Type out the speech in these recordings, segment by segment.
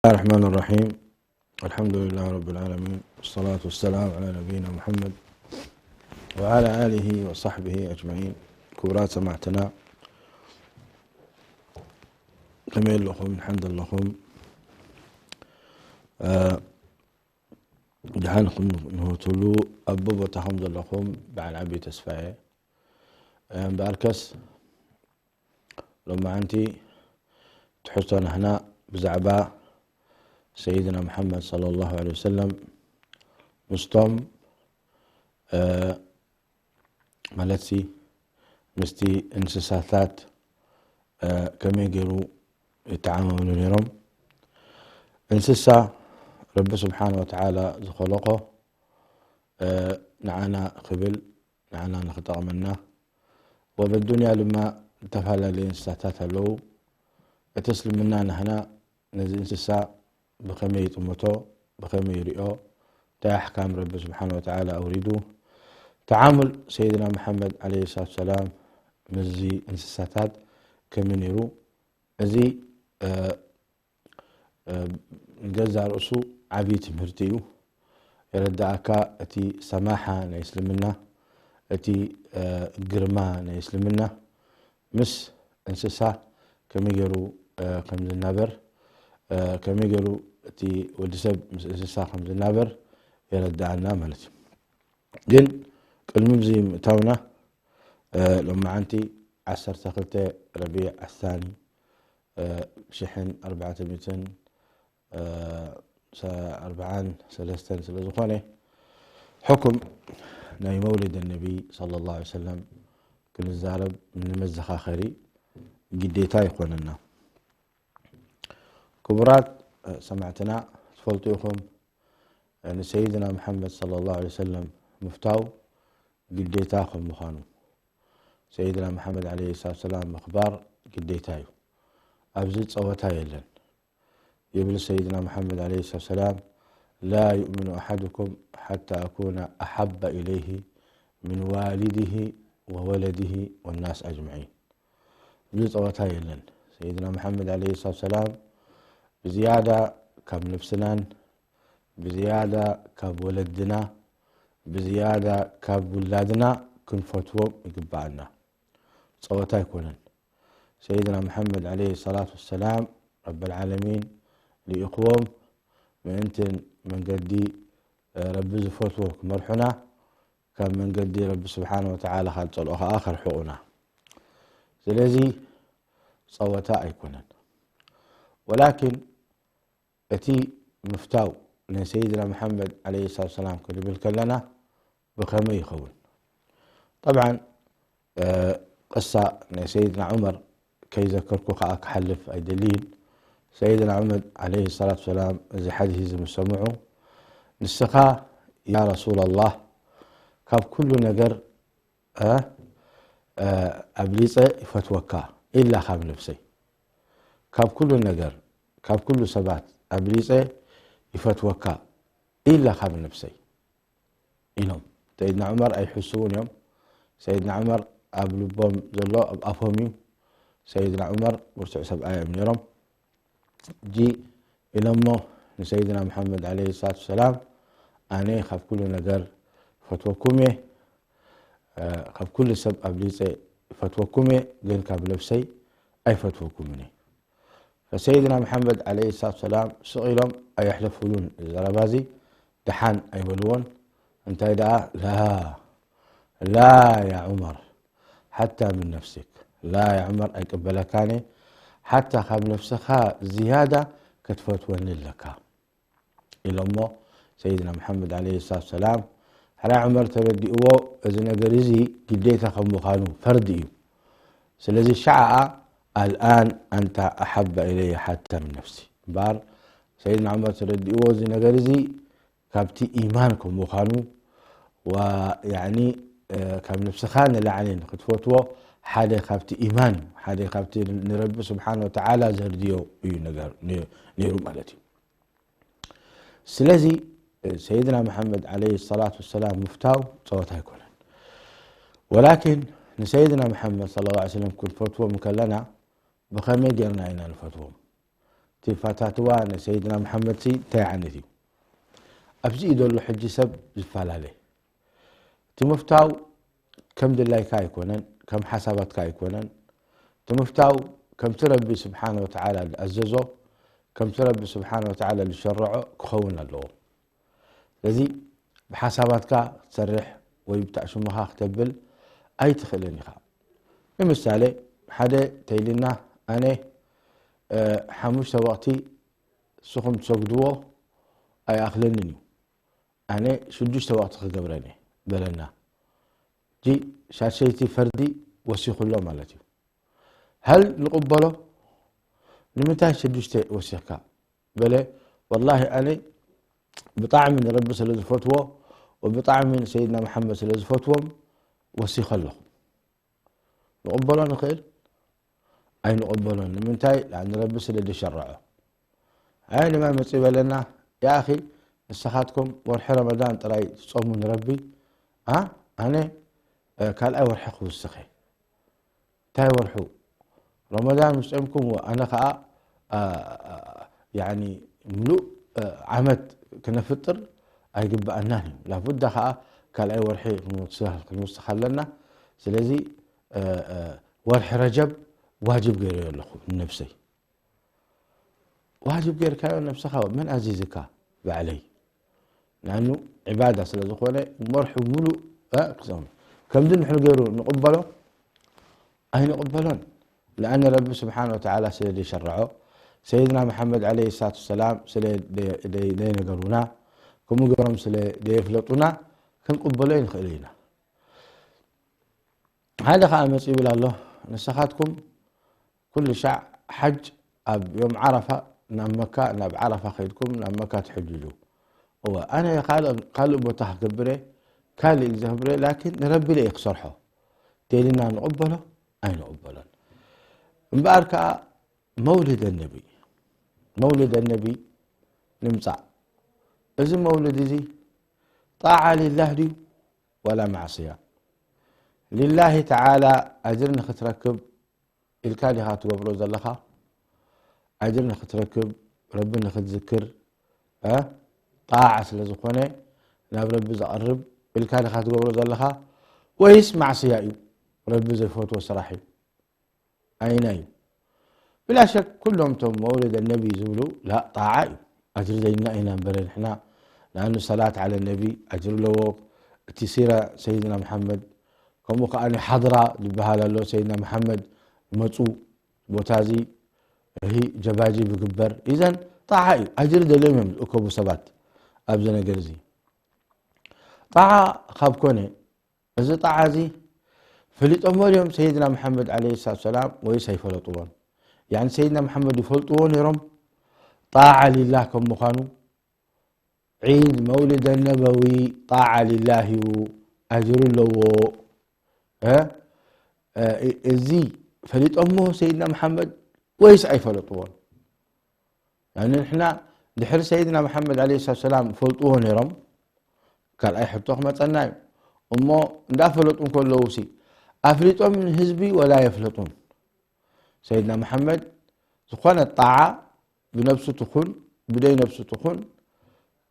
الرحمن الرحيم. الحمد لله رب العالمين، والصلاة والسلام على نبينا محمد وعلى آله وصحبه أجمعين. ክቡራት ሰማዕትና፣ ከመይ ኣለኹም? ድሓን ኣለኹም? እ፣ ድሓን ንህወተሉ ኣብ ቦታኹም ዘለኹም በዓል ዓቢ ተስፋ እየ። እምበኣርከስ ሎማዓንቲ ትሕዝቶ ናህና ብዛዕባ ሰይድና መሓመድ ሰለላሁ ዐለይሂ ወሰለም ምስቶም፣ እ፣ ማለትሲ ምስቲ እንስሳታት፣ እ፣ ከመይ ገይሩ ይተዓማመሉ ነይሮም። እንስሳ ረቢ ስብሓነ ወተዓላ ዝኸለቆ፣ እ፣ ንዓና ክብል፣ ንዓና ንኽጠቕመና። ወበዱንያ ድማ ዝተፈላለዩ እንስሳታት ኣለዉ። እቲ እስልምና ናህና ነዚ እንስሳ ብኸመይ ይጥምቶ፣ ብኸመይ ይሪኦ፣ እንታይ ኣሕካም ረቢ ስብሓነ ወተዓላ ኣውሪዱ፣ ተዓሙል ሰይድና መሓመድ ዓለይሂ ሰላቱ ሰላም ምስዚ እንስሳታት ከመይ ነይሩ፣ እዚ፣ እ፣ እ፣ ንገዛ ርእሱ ዓብዪ ትምህርቲ እዩ። የረዳእካ እቲ ሰማሓ ናይ እስልምና፣ እቲ፣ እ፣ ግርማ ናይ እስልምና ምስ እንስሳ ከመይ ገይሩ፣ እ፣ ከም ዝናበር፣ እ፣ ከመይ ገይሩ እቲ ወዲ ሰብ ምስ እንስሳ ከም ዝናበር የረዳእና ማለት እዩ። ግን ቅድሚ እዚ ምእታውና፣ እ፣ ሎማዓንቲ ዓሰርተ ክልተ ረቢዕ ኣሳኒ፣ እ፣ ሽሕን ኣርባዕተ ሚእትን፣ እ፣ ሰ-፣ ኣርባዓን ሰለስተን ስለ ዝኾነ፣ ሕኩም ናይ መውሊድ ነቢ ሰለላሁ ዐለይሂ ወሰለም ክንዛረብ ንመዘኻኸሪ ግዴታ ይኾነና። ክቡራት ሰማዕትና፣ ትፈልጡ ኢኹም ንሰይድና መሓመድ ሰለላሁ ዐለይሂ ወሰለም ምፍታው ግዴታ ከም ምዃኑ። ሰይድና መሓመድ ዓለይሂ ሰላቱ ሰላም ምኽባር ግዴታ እዩ። ኣብዚ ጸወታ የለን። ይብል ሰይድና መሓመድ ዓለይሂ ሰላቱ ሰላም፣ لا يؤمن أحدكم حتى أكون أحب إليه من والده وولده والناس أجمعين። እዚ ጸወታ የለን። ሰይድና መሓመድ ዓለይሂ ሰላቱ ሰላም ብዝያዳ ካብ ነፍስናን፣ ብዝያዳ ካብ ወለድና፣ ብዝያዳ ካብ ውላድና ክንፈትዎም ይግብኣና። ጸወታ ኣይኮነን። ሰይድና መሓመድ ዓለይሂ ሰላቱ ወሰላም ረብል ዓለሚን ልኢኽዎም ምእንቲ መንገዲ፣ እ፣ ረቢ ዝፈትዎ ክመርሑና፣ ካብ መንገዲ ረቢ ስብሓነ ወተዓላ ካብ ዝጸልኦ ከኣ ከርሕቑና። ስለዚ ጸወታ ኣይኮነን። ወላኪን እቲ ምፍታው ናይ ሰይድና መሓመድ ዓለይሂ ሰላቱ ወሰላም ክንብል ከለና ብኸመይ ይኸውን? ጠብዓን፣ እ፣ ቅሳ ናይ ሰይድና ዑመር ከይዘከርኩ ከኣ ክሓልፍ ኣይደልይን። ሰይድና ዑመር ዓለይሂ ሰላቱ ወሰላም እዚ ሓዲስ እዚ ምስ ሰምዑ፣ ንስኻ ያ ረሱለላህ ካብ ኩሉ ነገር፣ እ፣ እ፣ ኣብሊጸ ይፈትወካ ኢላ ካብ ነፍሰይ፣ ካብ ኩሉ ነገር፣ ካብ ኩሉ ሰባት ኣብሊጸ ይፈትወካ ኢላ ካብ ነፍሰይ ኢሎም። ሰይድና ዑመር ኣይሕስውን እዮም። ሰይድና ዑመር ኣብ ልቦም ዘሎ ኣብ ኣፎም እዩ። ሰይድና ዑመር ብርቱዕ ሰብኣይ እዮም ነይሮም። እጂ ኢሎሞ ንሰይድና መሓመድ ዓለይሂ ሰላቱ ወሰላም፣ ኣነ ካብ ኩሉ ነገር ፈትወኩም እየ፣ እ፣ ካብ ኩሉ ሰብ ኣብሊፀ ይፈትወኩም እየ፣ ግን ካብ ነብሰይ ኣይፈትወኩምን እየ። ፈሰይድና መሓመድ ዓለይሂ ሰላቱ ወሰላም ስቕ ኢሎም ኣየሕለፉሉን። እዚ ዘረባ እዚ ደሓን ኣይበልዎን። እንታይ ደኣ፣ ላ፣ ላ ያ ዑመር፣ ሓታ ምን ነፍሲክ። ላ ያ ዑመር ኣይቅበለካን እየ፣ ሓታ ካብ ነፍስኻ ዝያዳ ክትፈትወኒ ኣለካ። ኢሎሞ ሰይድና መሓመድ ዓለይሂ ሰላቱ ወሰላም፣ ሕራይ ዑመር ተረዲእዎ፣ እዚ ነገር እዚ ግዴታ ከም ምዃኑ፣ ፈርዲ እዩ። ስለዚ ሸዓኣ፣ ኣልኣን ኣንታ ኣሓባ ኢለየ ሓታ ምን ነፍሲ። እምበኣር ሰይድና ዑመር ተረዲእዎ፣ እዚ ነገር እዚ ካብቲ ኢማን ከም ምዃኑ፣ ወ-፣ ያዕኒ፣ እ፣ ካብ ነፍስኻ ንላዕሊ ንክትፈትዎ ሓደ ካብቲ ኢማን፣ ሓደ ካብቲ ንረቢ ስብሓነ ወተዓላ ዘርድዮ እዩ ነገር ነ-፣ ነይሩ ማለት እዩ። ስለዚ ሰይድና መሓመድ ዓለይሂ ሰላቱ ወሰላም ምፍታው ጸወታ ኣይኮነን። ወላኪን ንሰይድና መሓመድ ሰለላሁ ዐለይሂ ወሰለም ክንፈትዎም ከለና ብኸመይ ጌርና ኢና ንፈትዎም? እቲ ፈታትዋ ንሰይድና መሓመድ ሲ እንታይ ዓይነት እዩ? ኣብዚ እዩ ዘሎ ሕጂ ሰብ ዝፈላለ። እቲ ምፍታው ከም ድላይካ ኣይኮነን፣ ከም ሓሳባትካ ኣይኮነን። እቲ ምፍታው ከምቲ ረቢ ስብሓነ ወተዓላ ዝኣዘዞ፣ ከምቲ ረቢ ስብሓነ ወተዓላ ዝሸረዖ ክኸውን ኣለዎ። ስለዚ ብሓሳባትካ ክትሰርሕ ወይ ብታእሽሙኻ ክተብል ኣይትኽእልን ኢኻ። ንምሳሌ ሓደ ተይልና ኣነ ሓሙሽተ ወቕቲ ንስኹም ትሰግድዎ ኣይኣኽለንን እዩ፣ ኣነ ሽዱሽተ ወቕቲ ክገብረን እየ በለና። ጂ ሻሸይቲ ፈርዲ ወሲኹሎ ማለት እዩ። ሀል ንቕበሎ? ንምንታይ ሽዱሽተ ወሲኽካ? በለ ወላሂ ኣነ ብጣዕሚ ንረቢ ስለ ዝፈትዎ ወብጣዕሚ ንሰይድና መሓመድ ስለ ዝፈትዎም ወሲኸ ኣለኹ። ንቕበሎ ንኽእል? ኣይንቕበሎን። ንምንታይ? ንረቢ ስለ ዝሸረዖ። ኣይ ንመን መፂ በለና? ያኣኺ ንስኻትኩም ወርሒ ረመዳን ጥራይ ትፀሙ ንረቢ፣ ኣነ ካልኣይ ወርሒ ክውስኸ። እንታይ ወርሑ? ረመዳን ምስ ጾምኩም ኣነ ኸኣ ሙሉእ ዓመት ክነፍጥር ኣይግብኣናን እዩ። ላቡዳ ኸኣ ካልኣይ ወርሒ ክንውስኽ ኣለና። ስለዚ ወርሒ ረጀብ ዋጅብ ገይረዮ ኣለኹ ንነብሰይ። ዋጅብ ጌርካዮ ነብስኻ መን ኣዚዝካ? ባዕለይ። ንኣኑ ዕባዳ ስለ ዝኾነ ወርሑ ሙሉእ ክሰም ከምዚ ንሕን ገይሩ ንቕበሎ ኣይንቕበሎን። ንኣነ ረቢ ስብሓን ወተዓላ ስለ ደይሸርዖ፣ ሰይድና መሓመድ ዓለይሂ ሰላቱ ወሰላም ስለ ደይነገሩና፣ ከምኡ ገይሮም ስለ ደየፍለጡና ክንቅበሎ ኣይንኽእል ኢና። ሓደ ኸዓ መፂ ይብል ኣሎ፣ ንስኻትኩም ኩሉ ሻዕ ሓጅ ኣብ ዮም ዓረፋ ናብ መካ፣ ናብ ዓረፋ ከይድኩም ናብ መካ ትሕጅጁ። እወ ኣነ ካልእ ካልእ ቦታ ክገብረ ካልእ እዩ ዘኽብረ ላኪን ንረቢ ኢለ ክሰርሖ። ተይልና ንቕበሎ ኣይንቕበሎን። እምበኣር ከዓ መውሊድ ነቢ መውሊድ ነቢ ንምፃእ። እዚ መውሊድ እዚ ጣዓ ሊላህ ድዩ ወላ ማዕስያ? ሊላሂ ተዓላ ኣጅሪ ንኽትረክብ ኢልካ ዲኻ ትገብሮ ዘለኻ? ኣጅሪ ንኽትረክብ፣ ረቢ ንኽትዝክር፣ ጣዓ ስለ ዝኾነ ናብ ረቢ ዘቐርብ ኢልካ ዲኻ ትገብሮ ዘለኻ? ወይስ ማዕስያ እዩ? ረቢ ዘይፈትዎ ስራሕ እዩ። ኣይና እዩ? ብላሸክ ኩሎም እቶም መውሊድ ነቢ ዝብሉ ጣዓ እዩ። ኣጅሪ ዘይና ኢና እምበረ ንሕና ንኣኑ ሰላት ዓለ ነቢ ኣጅሪ ኣለዎ። እቲ ሲራ ሰይድና መሓመድ ከምኡ ከዓ ሓድራ ዝበሃል ኣሎ። ሰይድና መሓመድ መፁ ቦታ እዚ ጀባጂ ብግበር ይዘን ጣዓ እዩ። ኣጅሪ ደልዮም እዮም ዝእከቡ ሰባት ኣብዚ ነገር እዚ። ጣዓ ካብ ኮነ እዚ ጣዓ እዚ ፈሊጦሞ ድዮም ሰይድና መሓመድ ዓለይሂ ሰላቱ ሰላም ወይስ ኣይፈለጥዎን? ያኒ ሰይድና መሓመድ ይፈልጥዎ ነይሮም ጣዓ ሊላህ ከም ምዃኑ? ዒድ መውሊደ ነበዊ ጣዓ ሊላህ እዩ፣ ኣጅሩ ኣለዎ። እዚ ፈሊጦሞ ሰይድና መሓመድ ወይስ ኣይፈለጥዎን? ያኒ ንሕና ድሕሪ ሰይድና መሓመድ ዓለይሂ ሰላቱ ሰላም ፈልጥዎ ነይሮም ካልኣይ ሕቶ ክመፀና እዩ። እሞ እንዳፈለጡ እንከለዉ ሲ ኣፍሊጦም ንህዝቢ ወላ የፍለጡን? ሰይድና መሓመድ ዝኾነ ጣዓ ብነብሱ ትኹን ብደይ ነብሱ ትኹን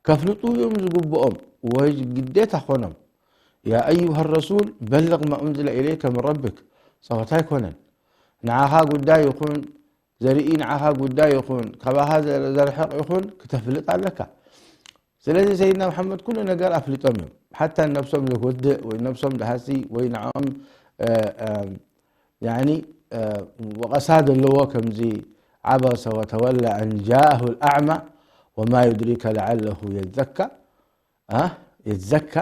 ከፍልጡ እዮም ዝግብኦም ወይ ግዴታ ኮኖም። ያ ኣዩሃ ረሱል በልቕ ማ ኡንዝለ ኢለይከ ምን ረብክ። ፀወታ ኣይኮነን። ንዓኻ ጉዳይ ይኹን ዘርኢ ንዓኻ ጉዳይ ይኹን ካባኻ ዘርሕቕ ይኹን ክተፍልጥ ኣለካ። ስለዚ ሰይድና መሓመድ ኩሉ ነገር ኣፍሊጦም እዮም። ሓታ ነብሶም ዝውድእ ወይ ነብሶም ዝሃሲ ወይ ንዕኦም ያኒ ወቐሳ ዘለዎ ከምዚ ዓበሰ ወተወላ ኣን ጃአሁ ልኣዕማ ወማ ዩድሪከ ለዓለሁ የዘካ የዘካ።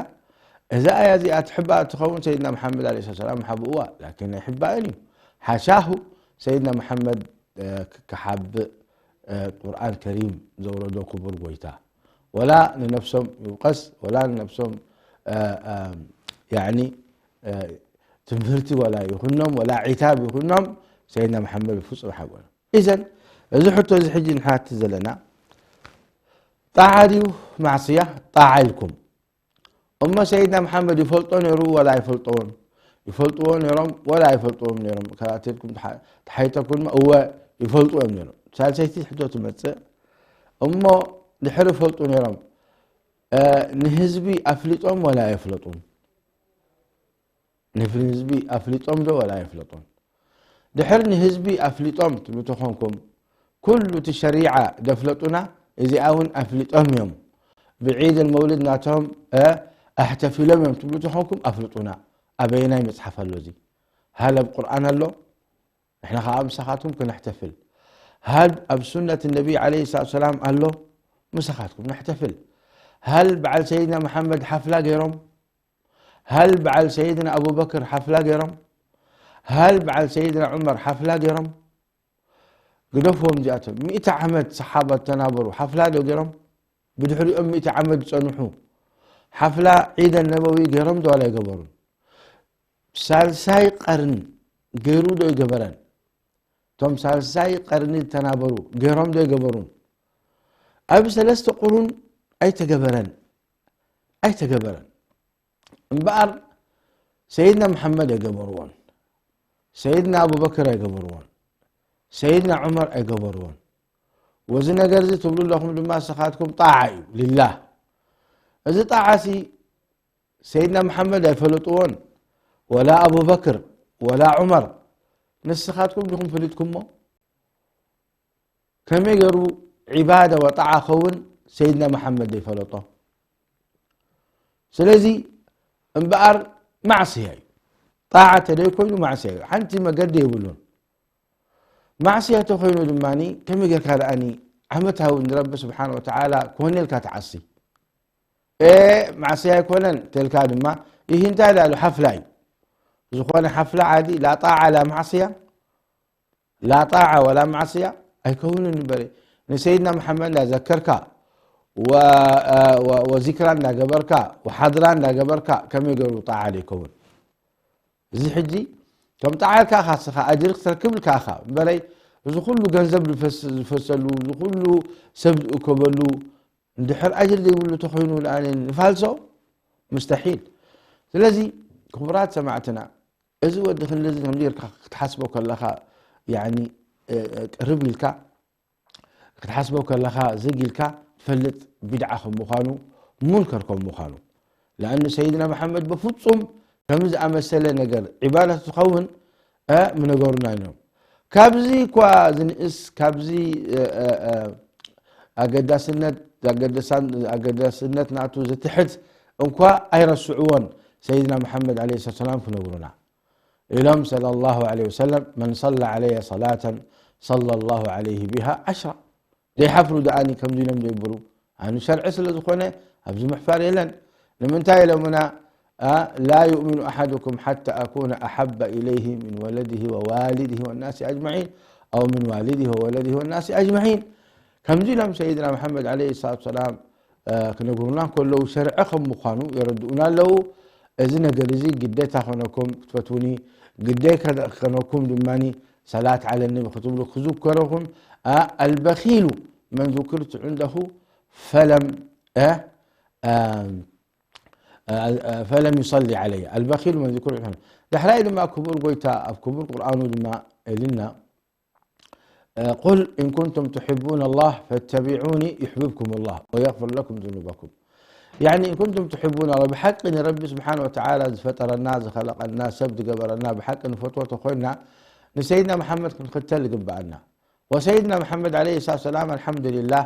እዛ ኣያ እዚኣ ትሕባእ ትኸውን ሰይድና መሓመድ ዓለይሂ ሰላም ሓብእዋ ላኪን ኣይሕባእን እዩ። ሓሻሁ ሰይድና መሓመድ ክሓብእ ቁርኣን ከሪም ዘውረዶ ክቡር ጎይታ ወላ ንነብሶም ይውቀስ ወላ ንነብሶም ያኒ ትምህርቲ ወላ ይኹኖም ወላ ዒታብ ይኹኖም ሰይድና መሓመድ ፍጹም ሓወነ። ኢዘን እዚ ሕቶ እዚ ሕጂ ንሓትት ዘለና ጣዓ ድዩ ማዕስያ? ጣዓ ኢልኩም። እሞ ሰይድና መሓመድ ይፈልጦ ነይሩ ወላ ኣይፈልጥዎን? ይፈልጥዎ ነይሮም ወላ ኣይፈልጥዎም ነይሮም? ከታቲልኩም ተሓይተኩም እወ ይፈልጥዎ እዮም ነይሮም። ሳልሰይቲ ሕቶ ትመጽእ። እሞ ድሕሪ ፈልጡ ነይሮም፣ እ፣ ንህዝቢ ኣፍሊጦም ወላ ኣየፍለጡን? ንህዝቢ ኣፍሊጦም ዶ ወላ ኣየፍለጡን? ድሕሪ ንህዝቢ ኣፍሊጦም ትብሉ ተኾንኩም፣ ኩሉ እቲ ሸሪዓ ደፍለጡና፣ እዚኣ እውን ኣፍሊጦም እዮም። ብዒድ መውሊድ ናቶም፣ እ፣ ኣሕተፊሎም እዮም ትብሉ ተኾንኩም፣ ኣፍልጡና። ኣበየናይ መጽሓፍ ኣሎ እዚ? ሃል ኣብ ቁርኣን ኣሎ? ንሕና ኸዓ ምሳኻትኩም ክነሕተፍል። ሃል ኣብ ሱነት ነቢ ዓለይሂ ሰላቱ ሰላም ኣሎ? ምሳኻትኩም ነሕተፍል። ሃል በዓል ሰይድና መሓመድ ሓፍላ ገይሮም? ሃል በዓል ሰይድና ኣቡበክር ሓፍላ ገይሮም? ሃል በዓል ሰይድና ዑመር ሓፍላ ገይሮም? ግደፍዎም እዚኣቶም። ሚእቲ ዓመት ሰሓባ ተናበሩ፣ ሓፍላ ዶ ገይሮም? ብድሕሪኦም ሚእቲ ዓመት ዝጸንሑ ሓፍላ ዒደ ነበዊ ገይሮም ዶ ዋላ ኣይገበሩን? ሳልሳይ ቀርኒ ገይሩ ዶ ኣይገበረን? እቶም ሳልሳይ ቀርኒ ዝተናበሩ ገይሮም ዶ ኣይገበሩን? ኣብ ሰለስተ ቁሩን ኣይተገበረን፣ ኣይተገበረን። እምበኣር ሰይድና መሓመድ ኣይገበርዎን፣ ሰይድና ኣቡበክር ኣይገበርዎን፣ ሰይድና ዑመር ኣይገበርዎን። ወዚ ነገር እዚ ትብሉ ኣለኹም ድማ ንስኻትኩም ጣዓ እዩ ሊላህ። እዚ ጣዓ ሲ ሰይድና መሓመድ ኣይፈለጥዎን፣ ወላ ኣቡበክር፣ ወላ ዑመር። ንስኻትኩም ዲኹም ፈሊጥኩሞ? ከመይ ገይሩ ዒባዳ ወጣዓ ኸውን ሰይድና መሓመድ ዘይፈለጦ? ስለዚ እምበኣር ማዕስያ እዩ። ጣዓ ተደይ ኮይኑ ማዕስያ እዩ። ሓንቲ መገዲ የብሉን። ማዕስያ ተኾይኑ ድማ ከመይ ጌርካ ደኣኒ ዓመታዊ ንረቢ ስብሓን ወተዓላ ክኾነልካ ትዓሲ? ኤ፣ ማዕስያ ኣይኮነን ተልካ ድማ፣ ይህ እንታይ ዳሉ ሓፍላ እዩ። ዝኾነ ሓፍላ ዓዲ ላ ጣዓ ላ ማዕስያ፣ ላ ጣዓ ወላ ማዕስያ ኣይከውንን እምበረ። ንሰይድና መሓመድ እንዳዘከርካ፣ ወ-፣ ወ-፣ ወዚክራ እንዳገበርካ፣ ወሓድራ እንዳገበርካ፣ ከመይ ገይሩ ጣዓ ዘይከውን? እዚ ሕጂ ከም ጣዓ ኢልካ ኢኻ ስኻ ኣጅሪ ክትረክብ ኢልካ ኢኻ እምበረይ፣ እዚ ኩሉ ገንዘብ ዝፈስ-፣ ዝፈሰሉ፣ እዚ ኩሉ ሰብ ዝእከበሉ፣ እንድሕር ኣጅሪ ዘይብሉ ተኾይኑ ንኣነ ንፋልሶ? ሙስተሒል። ስለዚ ክቡራት ሰማዕትና፣ እዚ ወዲ ክንድዚ ከምዚ ጌርካ ክትሓስቦ ከለኻ፣ ያኒ፣ እ፣ እ፣ ቅርብ ኢልካ ክትሓስቦ ከለኻ፣ ዝግ ኢልካ ትፈልጥ ቢድዓ ከም ምዃኑ፣ ሙንከር ከም ምዃኑ። ለኣኑ ሰይድና መሓመድ በፍጹም ከምዚ ዝኣመሰለ ነገር ዒባዳት ዝኸውን፣ እ፣ ምነገሩና እዮም። ካብዚ እኳ ዝንእስ፣ ካብዚ፣ እ፣ እ፣ እ፣ ኣገዳስነት፣ ኣገደሳን-፣ ኣገዳስነት ናቱ ዝትሕት እንኳ ኣይረስዕዎን ሰይድና መሓመድ ዓለይሂ ሰላም ክነግሩና። ኢሎም ሰለላሁ ዐለይሂ ወሰለም፣ "መን ሰለ ዐለየ ሰላተን ሰለላሁ ዐለይሂ ቢሃ ዐሽራ." ዘይሓፍሩ ደኣኒ ከምዚ ኢሎም ዘይብሩ። ኣኑ ሸርዒ ስለ ዝኾነ ኣብዚ ምሕፋር የለን። ንምንታይ ኢሎምና፣ ኣ፣ "ላ ዩእሚኑ ኣሓዱኩም ሓታ ኣኩነ ኣሓበ ኢለይሂ ሚን ወለዲሂ ወዋሊዲሂ ወናሲ ኣጅመዒን፣ ኣው ሚን ዋሊዲሂ ወወለዲሂ ወናሲ ኣጅመዒን?" ከምዚ ኢሎም ሰይድና መሓመድ ዐለይሂ ሰላቱ ወሰላም እ፣ ክነግሩና ከለዉ ሸርዒ ከም ምዃኑ የረድኡና ኣለዉ። እዚ ነገር እዚ ግዴታ ከነኩም ክትፈትዉኒ፣ ግዴታ ከነኩም ድማ ሰላት ዓለ ነቢ ክትብሉ ክዝከረኩም። ኣ፣ ኣልበኺሉ መን ذكرت عنده فلم، እ፣ እ፣ እ፣ فلم يصلي علي። ኣልበኺሉ መን ذكرت عنده። ዳሕራይ ድማ ክቡር ጎይታ ኣብ ክቡር ቁርኣኑ ድማ ኢልና፣ እ፣ "ቁል ኢን ኩንቱም ትሕቡነ ኣላህ ፈተቢዑኒ ዩሕብብኩም ኣላህ ወየግፍር ለኩም ዙኑበኩም።" ያኒ፣ ኢን ኩንቱም ትሕቡነ ኣላህ፣ ብሓቂ ንረቢ ስብሓነ ወተዓላ ዝፈጠረና፣ ዝኸለቐና፣ ሰብ ዝገበረና፣ ብሓቂ ንፈትዎ ተኾይንና፣ ንሰይድና መሓመድ ክንኽተል ይግብኣና። ወሰይድና መሓመድ ዓለይሂ ሰላቱ ወሰላም፣ ኣልሓምዱሊላህ፣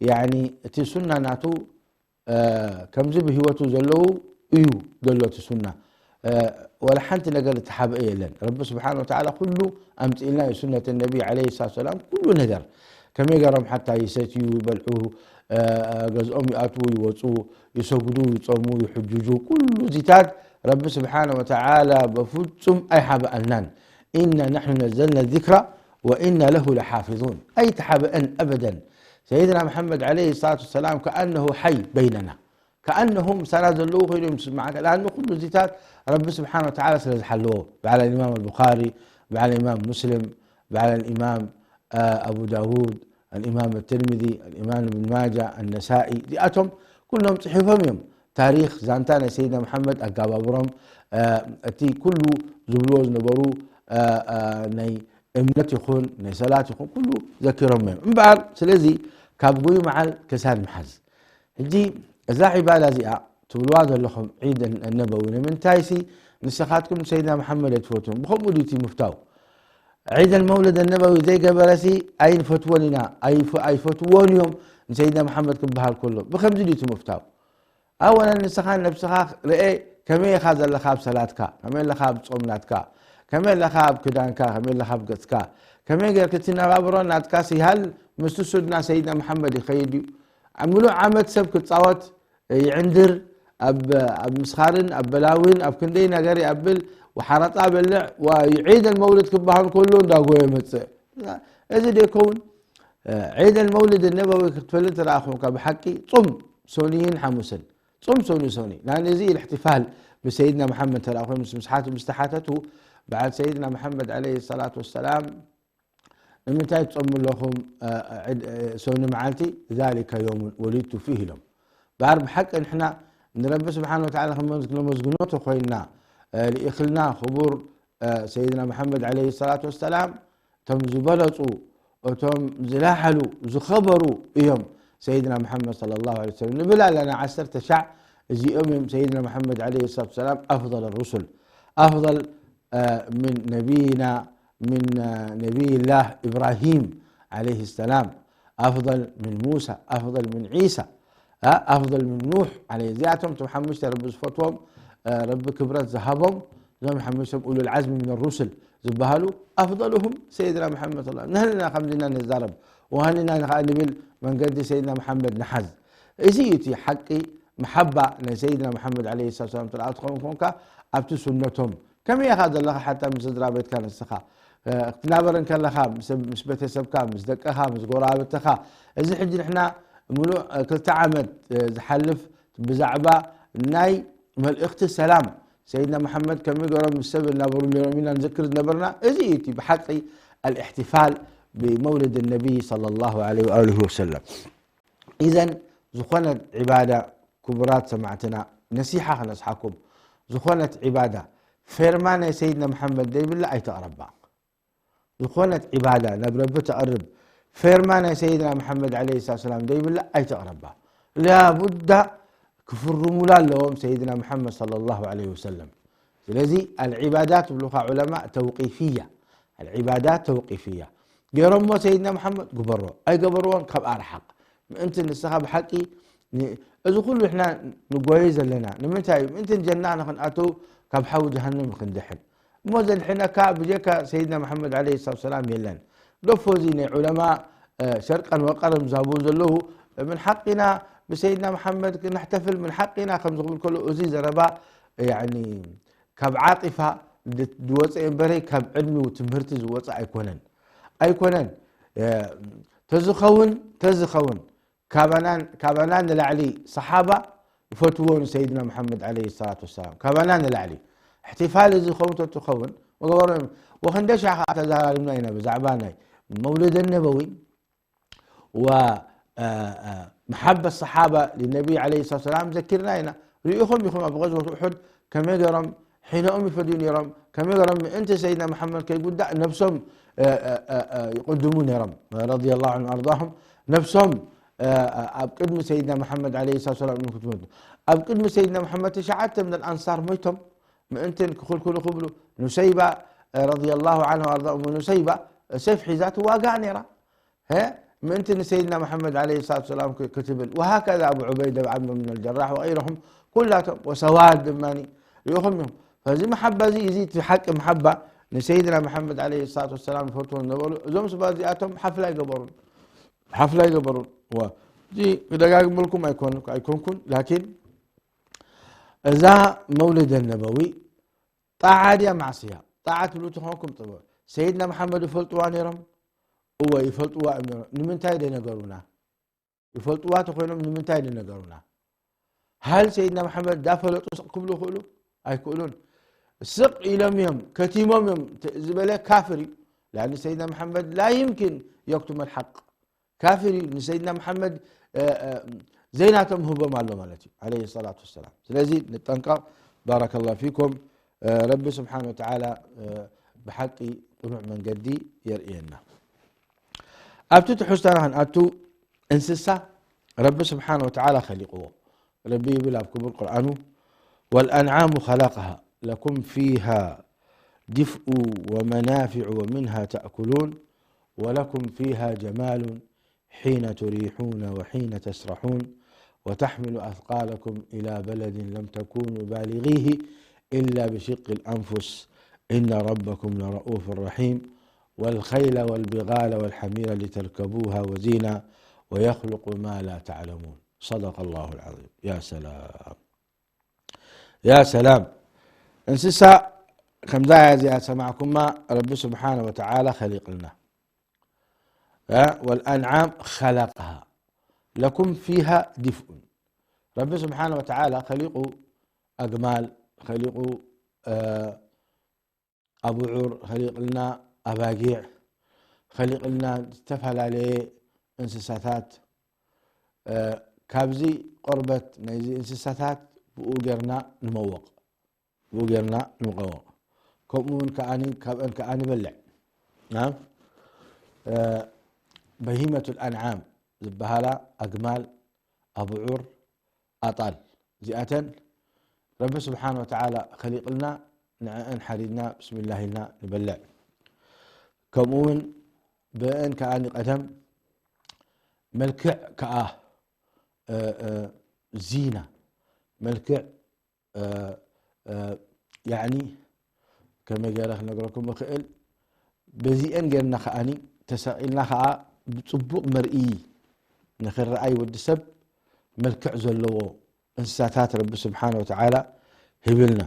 ያኒ፣ እቲ ሱና ናቱ እ፣ ከምዚ ብህይወቱ ዘለዉ እዩ ዘሎ እቲ ሱና። እ፣ ወላ ሓንቲ ነገር እተሓብአ የለን። ረቢ ስብሓነ ወተዓላ ኩሉ ኣምጽእልና እዩ፣ ሱነት ነቢ ዓለይሂ ሰላቱ ወሰላም፣ ኩሉ ነገር። ከመይ ገይሮም ሓታ ይሰትዩ፣ ይበልዑ፣ እ፣ ገዝኦም ይኣትዉ፣ ይወጹ፣ ይሰግዱ፣ ይጾሙ፣ ይሕጅጁ፣ ኩሉ እዚታት ረቢ ስብሓነ ወተዓላ በፍጹም ኣይሓብኣልናን። ኢና ናሕኑ ነዘልና ዚክራ ወኢና ለሁ ለሓፊዙን። ኣይተሓብአን ኣበደን። ሰይድና መሓመድ ዓለይሂ ሰላቱ ወሰላም ከኣነሁ ሓይ በይነና። ከኣነሁ ምሳና ዘለዉ ኮይኖም ዝስምዓካ። ለኣኑ ኩሉ እዚታት ረቢ ስብሓነ ወተዓላ ስለ ዝሓለዎ። በዓል ኢማም ኣልቡኻሪ፣ በዓል ኢማም ሙስሊም፣ በዓል ኢማም፣ አ፣ ኣቡ ዳውድ፣ ኣልኢማም ኣትርሚዚ፣ ኣልኢማም እብን ማጃ፣ ኣነሳኢ፣ እዚኣቶም ኩሎም ጽሒፎም እዮም። ታሪኽ ዛንታ ናይ ሰይድና መሓመድ ኣጋባብሮም፣ አ፣ እቲ ኩሉ ዝብልዎ ዝነበሩ፣ አ፣ አ፣ ናይ እምነት ይኹን ናይ ሰላት ይኹን ኩሉ ዘኪሮሞ እዮም። እምበኣር ስለዚ ካብ ጉይ መዓል ክሳድ ምሓዝ። ሕጂ እዛ ዒባዳ እዚኣ ትብልዋ ዘለኹም ዒድ ነበዊ ንምንታይሲ ንስኻትኩም ንሰይድና መሓመድ ኣይትፈትዎም? ብኸምኡ ድዩ እቲ ምፍታው? ዒድ መውልድ ነበዊ ዘይገበረሲ ኣይንፈትዎን ኢና፣ ኣይፈ-፣ ኣይፈትዎን እዮም ንሰይድና መሓመድ ክበሃል ከሎ። ብኸምዚ ድዩ እቲ ምፍታው? ኣወለን ንስኻ ነብስኻ ርኤ፣ ከመይ ኢኻ ዘለኻ ኣብ ሰላትካ፣ ከመይ ኣለኻ ኣብ ጾም ናትካ፣ ከመይ ኣለኻ ኣብ ክዳንካ፣ ከመይ ኣለኻ ኣብ ገጽካ፣ ከመይ ጌርክ እቲ ነባብሮ ናትካ ሲሃል ምስቲ ሱና ሰይድና መሓመድ ይኸይድ እዩ? ኣብ ምሉእ ዓመት ሰብ ክጻወት ይዕንድር፣ ኣብ፣ ኣብ ምስኻርን ኣብ በላዊን ኣብ ክንደይ ነገር ይኣብል፣ ወሓረጣ በልዕ፣ ወዒደል መውልድ ክበሃል ከሎ እንዳጎየ መጽእ። እዚ ደይከውን? ዒደል መውልድ ነበዊ ክትፈልጥ እንተ ደኣ ኾንካ ብሓቂ ጹም ሶንይን ሓሙስን። ጾም ሶኒ ሶኒ። ላን እዚ ኢልሕትፋል ብሰይድና መሓመድ ተደኣ ኮይኑ ምስ፣ ምስ ሓት-፣ ምስ ተሓተቱ በዓል ሰይድና መሓመድ ዓለይሂ ሰላቱ ወሰላም ንምንታይ ትጾሙ ኣለኹም፣ እ፣ ዒድ፣ እ፣ ሶኒ መዓልቲ? ዛሊከ የውሙን ወሊድቱ ፊህ ኢሎም። በኣር ብሓቂ ንሕና ንረቢ ስብሓን ወተዓላ ከም ነመስግኖ ተኾይንና፣ እ፣ ልኢኽልና ክቡር፣ እ፣ ሰይድና መሓመድ ዓለይሂ ሰላቱ ወሰላም እቶም ዝበለጹ፣ እቶም ዝለዓሉ፣ ዝኸበሩ እዮም። ሰይድና መሓመድ ሰለላሁ ዐለይሂ ወሰለም ንብል ኣለና ዓሰርተ ሻዕ፣ እዚኦም እዮም ሰይድና መሓመድ ዓለይሂ ሰላቱ ወሰላም ኣፍደል ሩሱል፣ ኣፍደል፣ እ፣ ምን ነቢይና፣ ምን፣ እ፣ ነቢይላህ ኢብራሂም ዓለይሂ ሰላም፣ ኣፍደል ምን ሙሳ፣ ኣፍደል ምን ዒሳ፣ እ፣ ኣፍደል ምን ኑሕ ዓለይሂ፣ እዚኣቶም እቶም ሓሙሽተ ረቢ ዝፈትዎም፣ እ፣ ረቢ ክብረት ዝሃቦም፣ እዞም ሓሙሽቶም ኡሉል ዓዝሚ ምን ሩሱል ዝበሃሉ ኣፍደሉሁም ሰይድና መሓመድ ሰለላሁ ዐለይሂ ወሰለም። ንህልና ከምዚ ኢና ንዛረብ፣ ወሃኒና ንኸዓ ንብል መንገዲ ሰይድና መሓመድ ንሓዝ። እዚ እዩ እቲ ሓቂ መሓባ ናይ ሰይድና መሓመድ ዓለይሂ ሰላቱ ወሰላም። ትርኣ ትኸውን ኮንካ ኣብቲ ሱነቶም ከመይ ኢኻ ዘለኻ ሓታ ምስ ስድራ ቤትካ ንስኻ፣ እ፣ ክትናበር እንከለኻ ምስ፣ ምስ ቤተሰብካ፣ ምስ ደቅኻ፣ ምስ ጎረባብትኻ። እዚ ሕጂ ንሕና ምሉእ፣ እ፣ ክልተ ዓመት፣ እ፣ ዝሓልፍ ብዛዕባ ናይ መልእኽቲ ሰላም ሰይድና መሓመድ ከመይ ገይሮም ምስ ሰብ እናበሩ ነይሮም ኢና ንዝክር ዝነበርና። እዚ እዩ እቲ ብሓቂ ኣልእሕትፋል ብመውልድ ነቢይ ሰለላሁ ዐለይሂ ወኣሊሂ ወሰለም። ኢዘን ዝኾነት ዒባዳ፣ ክቡራት ሰማዕትና፣ ነሲሓ ክነስሓኩም፣ ዝኾነት ዒባዳ ፌርማ ናይ ሰይድና መሓመድ ደይብላ ኣይተቕረባ። ዝኾነት ዒባዳ ናብ ረቢ ተቕርብ ፌርማ ናይ ሰይድና መሓመድ ዓለይሂ ሰላቱ ወሰላም ደይብላ ኣይተቕረባ። ላቡዳ ክፍርሙላ ኣለዎም ሰይድና መሓመድ ሰለላሁ ዐለይሂ ወሰለም። ስለዚ ኣልዒባዳት ትብሉኻ ዑለማ ተውቂፍያ፣ ኣልዒባዳት ተውቂፍያ። ገይሮሞ ሰይድና መሓመድ ግበሮ፣ ኣይገበርዎን ካብ ኣርሓቕ። ምእንቲ ንስኻ ብሓቂ ን-፣ እዚ ኩሉ ንሕና ንጎየ ዘለና ንምንታይ እዩ? ምእንቲ ንጀና ንኽንኣትው ካብ ሓዊ ጀሃነም ክንድሕን። እሞ ዘድሕነካ ብጀካ ሰይድና መሓመድ ዓለይሂ ሰላቱ ወሰላም የለን። ደፎ እዚ ናይ ዑለማ፣ እ፣ ሸርቀን ወቀረን ዝሃብዎ ዘለዉ፣ ምን ሓቂና ብሰይድና መሓመድ ክነሕተፍል ምን ሓቂና ከም ዝኽብል ከሎ፣ እዚ ዘረባ፣ ያኒ፣ ካብ ዓጢፋ ድ-፣ ዝወፀ እምበረይ ካብ ዕድሚው ትምህርቲ ዝወፀ ኣይኮነን። ኣይኮነን። እ፣ ተዝኸውን፣ ተዝኸውን፣ ካባና፣ ካባና ንላዕሊ ሰሓባ ይፈትዎ ንሰይድና መሓመድ ዓለይሂ ሰላቱ ወሰላም። ካባና ንላዕሊ። እሕትፋል እዚ ኸውን ተትኸውን፣ መገበሮ እዮም። ወኽንደሻ ኸዓ ተዛራሪብና ኢና ብዛዕባ ናይ መውልድ ነበዊ ወ፣ እ፣ እ፣ መሓበት ሰሓባ ንነቢ ዓለይሂ ሰላቱ ወሰላም ዘኪርና ኢና። ርኢኹም ኢኹም ኣብ ገዝወት ኡሑድ ከመይ ገይሮም ሒነኦም ይፈድዩ ነይሮም፣ ከመይ ገይሮም ምእንቲ ሰይድና መሓመድ ከይጉዳእ ነብሶም፣ እ፣ እ፣ እ፣ እ፣ ይቕድሙ ነይሮም። ረዲየላሁ ዐንሁ ወኣርዳሁም። ነብሶም፣ እ፣ እ፣ ኣብ ቅድሚ ሰይድና መሓመድ ዓለይሂ ሰላቱ ወሰላም ንክትመቱ። ኣብ ቅድሚ ሰይድና መሓመድ ትሽዓተ ምን ኣንሳር ሞይቶም ምእንትን ክኽልክሉ ክብሉ፣ ኑሰይባ፣ እ፣ ረዲየላሁ ዐንሁ ወኣርዳ፣ እሙ ኑሰይባ፣ እ፣ ሰይፍ ሒዛ ትዋጋእ ነይራ። ሀ? ምእንቲ ንሰይድና መሓመድ ዓለይሂ ሰላቱ ወሰላም ክ-፣ ክትብል። ወሃከዛ ኣቡ ዑበይደ ብዓምር ብን ኣልጀራሕ ወገይረሁም ኩላቶም ወሰዋድ ድማ ርኢኹም ኢኹም። ፈዚ መሓባ እዚ፣ እዚ እቲ ሓቂ መሓባ ንሰይድና መሓመድ ዓለይሂ ሰላቱ ወሰላም ዝፈትዎ ነበሩ። እዞም ስባት እዚኣቶም ሓፍላ ኣይገበሩን። ሓፍላ ኣይገበሩን። ዋ፣ እዚ ክደጋግመልኩም ኣይኮን-፣ ኣይኮንኩን፣ ላኪን እዛ መውልደ ነበዊ ጣዓ ድያ ማዕስያ? ጣዓ ትብሉ ተኾንኩም ጥበብ። ሰይድና መሓመድ ይፈልጥዋ ነይሮም? እወ፣ ይፈልጥዋ እዮም ነይሮም። ንምንታይ ደነገሩና? ይፈልጥዋ ተኾይኖም ንምንታይ ደነገሩና? ሃል ሰይድና መሓመድ ዳፈለጡ ስቕ ክብሉ ይኽእሉ? ኣይክእሉን። ስቕ ኢሎም እዮም፣ ከቲሞም እዮም ተ-፣ ዝበለ ካፍር እዩ። ላን ሰይድና መሓመድ ላ ይምኪን የክቱመል ሓቅ። ካፍር እዩ። ንሰይድና መሓመድ፣ እ፣ እ፣ ዘይናቶም ህቦም ኣሎ ማለት እዩ፣ ዓለይሂ ሰላቱ ወሰላም። ስለዚ ንጠንቀቕ። ባረከላሁ ፊኩም። እ፣ ረቢ ስብሓነ ወተዓላ፣ እ፣ ብሓቂ ቅኑዕ መንገዲ የርእየና። ኣብቲ ትሕዝቶና ክንኣቱ፣ እንስሳ ረቢ ስብሓን ወተዓላ ኸሊቕዎ። ረቢ ይብል ኣብ ክቡር ቁርኣኑ፣ "ወልኣንዓሙ ኸለቅሃ ለኩም ፊሃ ድፍኡ ወመናፊዑ ወሚንሃ ተእኩሉን ወለኩም ፊሃ ጀማሉን حين تريحون وحين تسرحون وتحمل أثقالكم إلى بلد لم تكونوا بالغيه إلا بشق الأنفس إن ربكم لرءوف رحيم والخيل والبغال والحمير لتركبوها وزينة ويخلق ما لا تعلمون." صدق الله العظيم. يا سلام. يا سلام. እንስሳ ከምዛ እያ እዚኣ ሰማዕኩማ ረቢ ስብሓነ ወተዓላ ኸሊቕልና። እ፣ ወልኣንዓም ኸለቅሃ ለኩም ፊሃ ዲፍኡን። ረቢ ስብሓነ ወተዓላ ኸሊቑ ኣግማል፣ ኸሊቑ፣ እ፣ ኣቡዑር፣ ኸሊቕልና ኣባጊዕ፣ ኸሊቕልና ዝተፈላለየ እንስሳታት። እ፣ ካብዚ ቆርበት ናይዚ እንስሳታት ብኡ ጌርና ንመወቕ። ብኡ ጌርና ንቐዎ። ከምኡ እውን ከኣኒ፣ ካብአን ከኣ ንበልዕ። ናም፣ እ፣ በሂመቱል ኣንዓም ዝበሃላ ኣግማል፣ ኣቡዑር፣ ኣጣል፣ እዚኣተን ረቢ ስብሓን ወተዓላ ኸሊቕልና፣ ንዕአን ሓሪድና ብስሚላህ ኢልና ንበልዕ። ከምኡ እውን ብአን ከኣ ንቀደም መልክዕ ከኣ፣ እ፣ እ፣ ዚና፣ መልክዕ እ፣ እ፣ ያዕኒ ከመይ ገይረ ክነግረኩም እኽእል? በዚአን ጌርና ከኣኒ ተሳቒልና ከኣ ብጽቡቕ መርእዪ ንኽረኣይ ወዲ ሰብ መልክዕ ዘለዎ እንስሳታት ረቢ ስብሓነ ወተዓላ ሂብልና።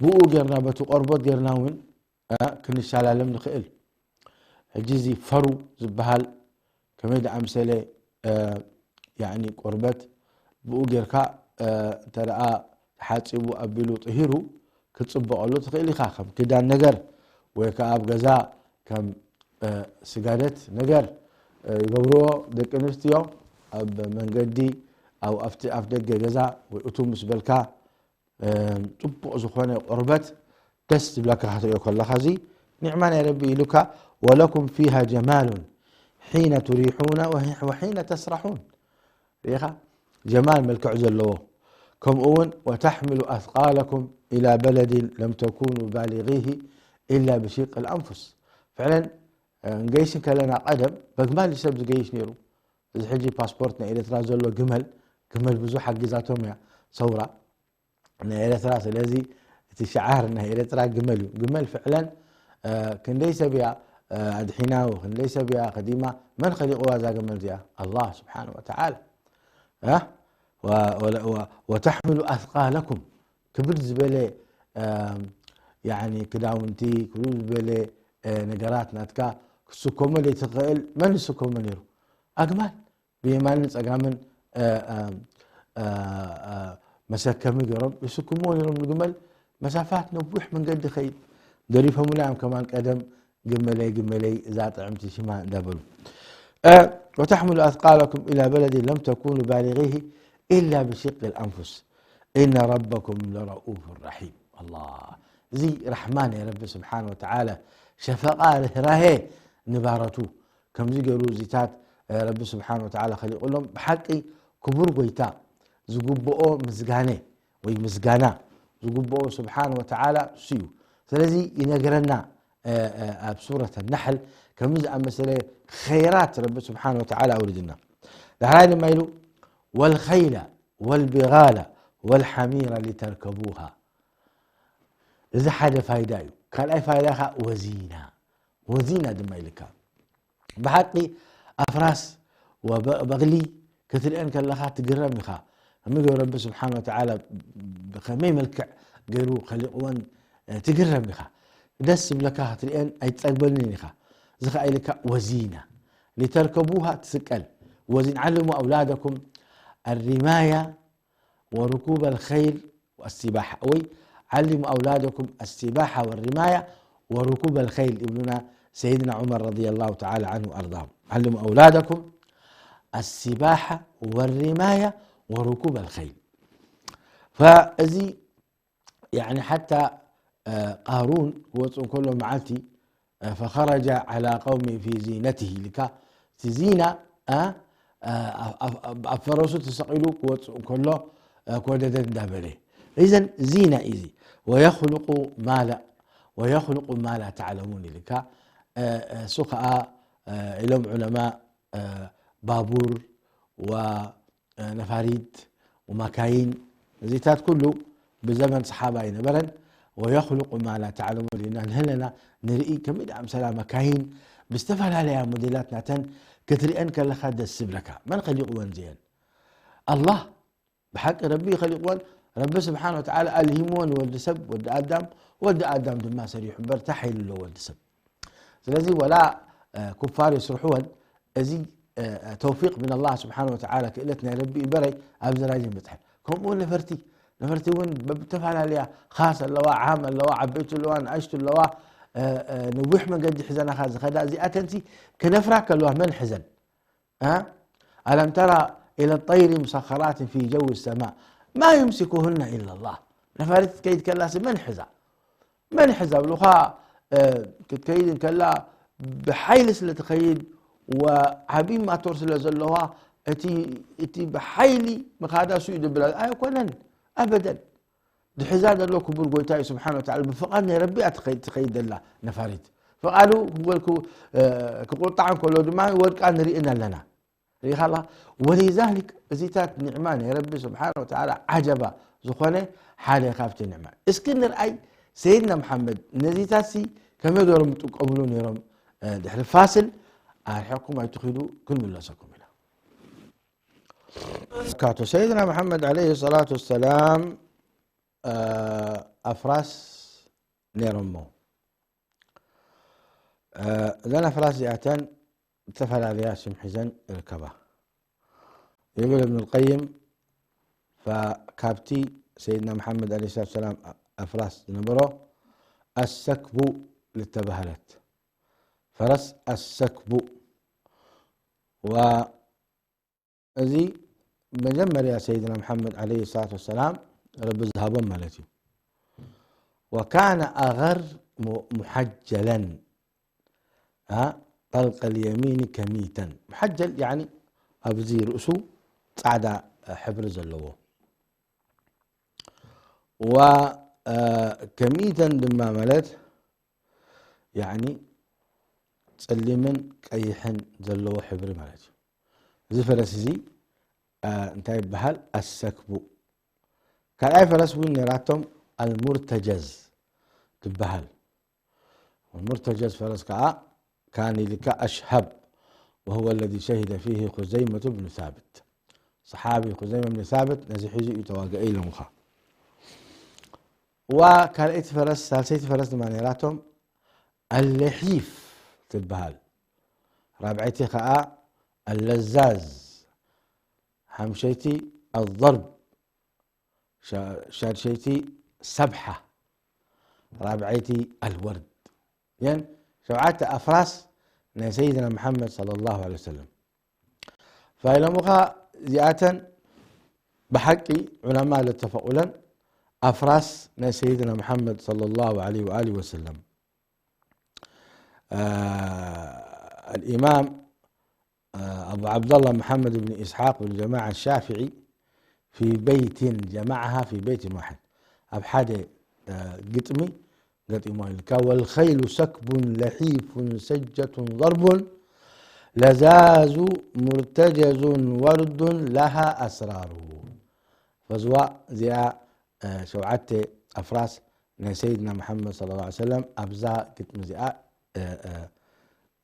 ብኡ ጌርና በቲ ቆርቦት ጌርና እውን እ፣ ክንሻላለም ንኽእል። ሕጂ እዚ ፈሩ ዝበሃል ከመይ ደኣምሰለ፣ እ፣ ያዕኒ ቆርበት ብኡ ጌርካ፣ እ፣ እንተ ደኣ ተሓጺቡ ኣቢሉ ጥሂሩ ክትጽበቐሉ ትኽእል ኢኻ። ከም ክዳን ነገር ወይ ከኣ ኣብ ገዛ ከም፣ እ፣ ስጋደት ነገር፣ እ፣ ይገብርዎ ደቂ ኣንስትዮ ኣብ መንገዲ፣ ኣብ፣ ኣብቲ ኣፍ ደገ ገዛ ወይ እቱ ምስ በልካ፣ እ፣ ጽቡቕ ዝኾነ ቆርበት ደስ ዝብለካ ክትሪኦ ከለኻ፣ እዚ ኒዕማ ናይ ረቢ ኢሉካ። "ወለኩም ፊሃ ጀማሉን ሒነ ቱሪሑና ወሒ-፣ ወሒነ ተስራሑን።" ርኢኻ? ጀማል፣ መልክዕ ዘለዎ። ከምኡ እውን፣ "ወተሕምሉ ኣስቃለኩም ኢላ በለዲን ለም ተኩኑ ባሊጊሂ ኢላ ብሺቅ ልኣንፉስ።" ፍዕለን፣ እ፣ ንገይሽ እንከለና ቀደም በግማል እዩ ሰብ ዝገይሽ ነይሩ። እዚ ሕጂ ፓስፖርት ናይ ኤርትራ ዘሎ ግመል፣ ግመል ብዙሕ ሓጊዛቶም እያ ሰውራ ናይ ኤርትራ። ስለዚ እቲ ሽዓር ናይ ኤርትራ ግመል እዩ። ግመል ፍዕለን፣ እ፣ ክንደይ ሰብ እያ፣ እ፣ ኣድሒና፣ ክንደይ ሰብ እያ ከዲማ፣ መን ኸሊቕዋ እዛ ግመል እዚኣ? ኣላህ ስብሓነ ወተዓላ። እ? ወ-፣ ወ-፣ ወ-፣ ወተሕምሉ ኣስቃለኩም፣ ክብድ ዝበለ፣ እ፣ ያዕኒ ክዳውንቲ፣ ክብድ ዝበለ፣ እ፣ ነገራት ናትካ ክትስከሞ ዘይትኽእል መን ይስከሞ ነይሩ? ኣግማል። ብየማንን ጸጋምን፣ እ፣ እ፣ እ፣ እ፣ መሰከሚ ገይሮም ይስክምዎ ነይሮም። ንግመል መሳፋት ነዊሕ መንገዲ ኸይድ። ደሪፎምላ እዮም ከማን ቀደም፣ "ግመለይ፣ ግመለይ፣ እዛ ጥዕምቲ ሽማ" እንዳበሉ። እ፣ "ወተሕምሉ ኣስቃለኩም ኢላ በለዲን ለም ተኩኑ ባሊጊሂ ኢላ ብሺቅ ልኣንፉስ ኢነ ረበኩም ለረኡፍ ራሒም።" ኣላህ፣ እዚ ራሕማ ናይ ረቢ ስብሓን ወተዓላ፣ ሸፈቓ፣ ርህራሄ ንባረቱ። ከምዚ ገይሩ እዚታት፣ እ፣ ረቢ ስብሓን ወተዓላ ኸሊቑሎም። ብሓቂ ክቡር ጎይታ፣ ዝግብኦ ምስጋነ ወይ ምስጋና ዝግብኦ ስብሓን ወተዓላ እሱ እዩ። ስለዚ ይነግረና፣ እ፣ እ፣ ኣብ ሱረት ናሕል ከምዚ ዝኣመሰለ ኸይራት ረቢ ስብሓን ወተዓላ ኣውሪድና። ዳሕራይ ድማ ኢሉ፣ "ወልኸይለ ወልቢጋለ ወልሓሚረ ሊተርከቡሃ።" እዚ ሓደ ፋይዳ እዩ። ካልኣይ ፋይዳ ኸዓ ወዚና፣ ወዚና ድማ ኢልካ። ብሓቂ ኣፍራስ ወበ-፣ በቕሊ ክትርእየን ከለኻ ትግረም ኢኻ። ከመይ ገይሩ ረቢ ስብሓን ወተዓላ ብኸመይ መልክዕ ገይሩ ኸሊቕወን፣ እ፣ ትግረም ኢኻ። ደስ ዝብለካ ክትርእየን ኣይትጸግበንን ኢኻ። እዚ ኸዓ ኢልካ ወዚና። ሊተርከቡሃ ትስቀል። ወዚን ዓልሙ ኣውላደኩም ኣሪማያ وركوب الخيل والسباحة، ወይ علموا أولادكم السباحة والرماية وركوب الخيل ይብሉና ሰይድና ዑመር ረዲየላሁ ተዓላ ዐንሁ ወኣርዳሁ። علموا أولادكم السباحة والرماية وركوب الخيل። ፈእዚ ያዕኒ ሓታ፣ እ፣ ቃሩን ክወጽእ እንከሎ መዓልቲ፣ ፈኸረጃ ዓላ ቀውሚ ፊ ዚነትሂ ኢልካ፣ እቲ ዚና፣ እ፣ እ፣ ኣብ፣ ኣብ፣ ኣብ ፈረሱ ተሰቒሉ ክወፅእ እንከሎ፣ እ፣ ክወደደን እንዳበለ። ኢዘን ዚና እዩ እዚ። ወየኽልቁ ማ ላ፣ ወየኽልቁ ማ ላ ተዕለሙን ኢልካ፣ እ፣ እ፣ እሱ ኸዓ፣ እ፣ ኢሎም ዑለማ፣ እ፣ ባቡር ወ ነፋሪት ወማካይን፣ እዚታት ኩሉ ብዘመን ሰሓባ ኣይነበረን። ወየኽልቁ ማ ላ ተዕለሙን ኢልና ንህለና ንርኢ። ከመይ ደኣ ምሰላ መካይን ብዝተፈላለያ ሞዴላት ናተን ክትሪአን ከለኻ ደስ ዝብለካ። መን ኸሊቕወን እዚአን? ኣላህ። ብሓቂ ረቢ ኸሊቕወን። ረቢ ስብሓን ወተዓላ ኣልሂምዎ ንወዲ ሰብ፣ ወዲ ኣዳም፣ ወዲ ኣዳም ድማ ሰሪሑ እምበር እንታይ ሓይሊ ኣለዎ ወዲ ሰብ? ስለዚ ወላ፣ እ፣ ኩፋር ይስርሕወን፣ እዚ፣ እ፣ ተውፊቅ ምን ኣላህ ስብሓን ወተዓላ፣ ክእለት ናይ ረቢ እምበረይ ኣብዚ ደረጃ ኣይበፅሐን። ከምኡ እውን ነፈርቲ፣ ነፈርቲ እውን ብተፈላለያ ኻስ ኣለዋ፣ ዓም ኣለዋ፣ ዓበይቲ ኣለዋ፣ ንኣሽቱ ኣለዋ፣ እ፣ እ፣ ነዊሕ መንገዲ ሒዘናኻ ዝኸዳ እዚኣተንሲ ክነፍራ ከለዋ መን ሕዘን? እ? ኣለም ተራ ኢለ ጠይሪ ሙሰኸራትን ፊ ጀዊ ሰማ ማ ዩምሲኩሁና ኢላ ላህ። ነፋሪት ክትከይድ ከላሲ መን ሕዛ? መን ሕዛ ብሉኻ? እ፣ ክትከይድ እንከላ ብሓይሊ ስለ ትኸይድ ወዓብዪ ማቶር ስለ ዘለዋ፣ እቲ፣ እቲ ብሓይሊ ምኻዳ እሱ እዩ ድብላ። ኣይኮነን፣ ኣበደን። ድሕዛ ዘሎ ክቡር ጎይታ እዩ ስብሓን ወተዓላ። ብፍቓድ ናይ ረቢ እያ ትኸይድ፣ ትኸይድ ዘላ ነፋሪት። ፍቓዱ ክወልኩ፣ እ፣ ክቁጣዕ እንከሎ ድማ ወድቃ ንርእን ኣለና። ርኢኻ ኣለኻ? ወሊዛሊክ እዚታት ኒዕማ ናይ ረቢ ስብሓን ወተዓላ ዓጀባ ዝኾነ ሓደ ካብቲ ኒዕማ። እስኪ ንርኣይ ሰይድና መሓመድ ነዚታትሲ ከመይ ገይሮም ይጥቀምሉ ነይሮም? እ፣ ድሕሪ ፋስል ኣርሒቕኩም ኣይትኺዱ፣ ክንምለሰኩም ኢና። ካቶ ሰይድና መሓመድ ዓለይሂ ሰላቱ ወሰላም፣ እ፣ ኣፍራስ ነይሮሞ። እ፣ እዘን ኣፍራስ እዚኣተን ዝተፈላለያ ስም ሒዘን ይርከባ። ይብል እብኑል ቀይም፣ ፈ-፣ ካብቲ ሰይድና መሓመድ ዓለይሂ ሰላቱ ወሰላም ኣፍራስ ዝነበሮ ኣሰክቡ ዝተባህለት ፈረስ ኣሰክቡ፣ ወ-፣ እዚ መጀመርያ ሰይድና መሓመድ ዓለይሂ ሰላቱ ወሰላም ረቢ ዝሃቦም ማለት እዩ። ወካነ ኣገር ሙ-፣ ሙሓጀለን፣ አ፣ ጠልቀል የሚኒ ከሚተን። ሙሓጀል ያዕኒ ኣብዚ ርእሱ ጻዕዳ ሕብሪ ዘለዎ። ወ-፣ እ፣ ከሚተን ድማ ማለት ያዕኒ ጸሊምን ቀይሕን ዘለዎ ሕብሪ ማለት እዩ። እዚ ፈረስ እዚ፣ እ፣ እንታይ ይበሃል? ኣሰክቡ። ካልኣይ ፈረስ እውን ነይራቶም ኣልሙርተጀዝ ትበሃል። والمرتجز ፈረስ ከዓ ካን ኢልካ ኣሽሃብ وهو الذي شهد فيه خزيمة بن ثابت። ሰሓቢ ኹዘይማ ብን ሳብት ነዚ ሒዙ እዩ ተዋግአ ኢሎምኻ። ዋ ካልኣይቲ ፈረስ፣ ሳልሰይቲ ፈረስ ድማ ነይራቶም ኣለሒፍ ትበሃል። ራብዐይቲ ከዓ ኣለዛዝ፣ ሓምሸይቲ ኣضርብ፣ ሻ-፣ ሻድሸይቲ ሰብሓ፣ ራብዐይቲ ኣልወርድ። የን ሸውዓተ ኣፍራስ ናይ ሰይድና መሓመድ ሰለላሁ ዐለይሂ ወሰለም። ፋይለሙኻ እዚኣተን ብሓቂ ዑለማ ለተፈቑለን ኣፍራስ ናይ ሰይድና መሓመድ ሰለላሁ ዐለይሂ ወኣሊሂ ወሰለም። አ፣ الإمام، አ፣ أبو عبد الله محمد بن إسحاق بن جماعة الشافعي في بيت جمعها في بيت واحد. ኣብ ሓደ፣ አ፣ ግጥሚ ገጢሞ ኢልካ፣ والخيل سكب لحيف سجة ضرب لزاز مرتجز ورد لها أسرار. ፈዝዋ እዚኣ፣ አ፣ ሸውዓተ ኣፍራስ ናይ ሰይድና መሓመድ ሰለላሁ ዐለይሂ ወሰለም ኣብዛ ግጥሚ እዚኣ፣ አ፣ አ፣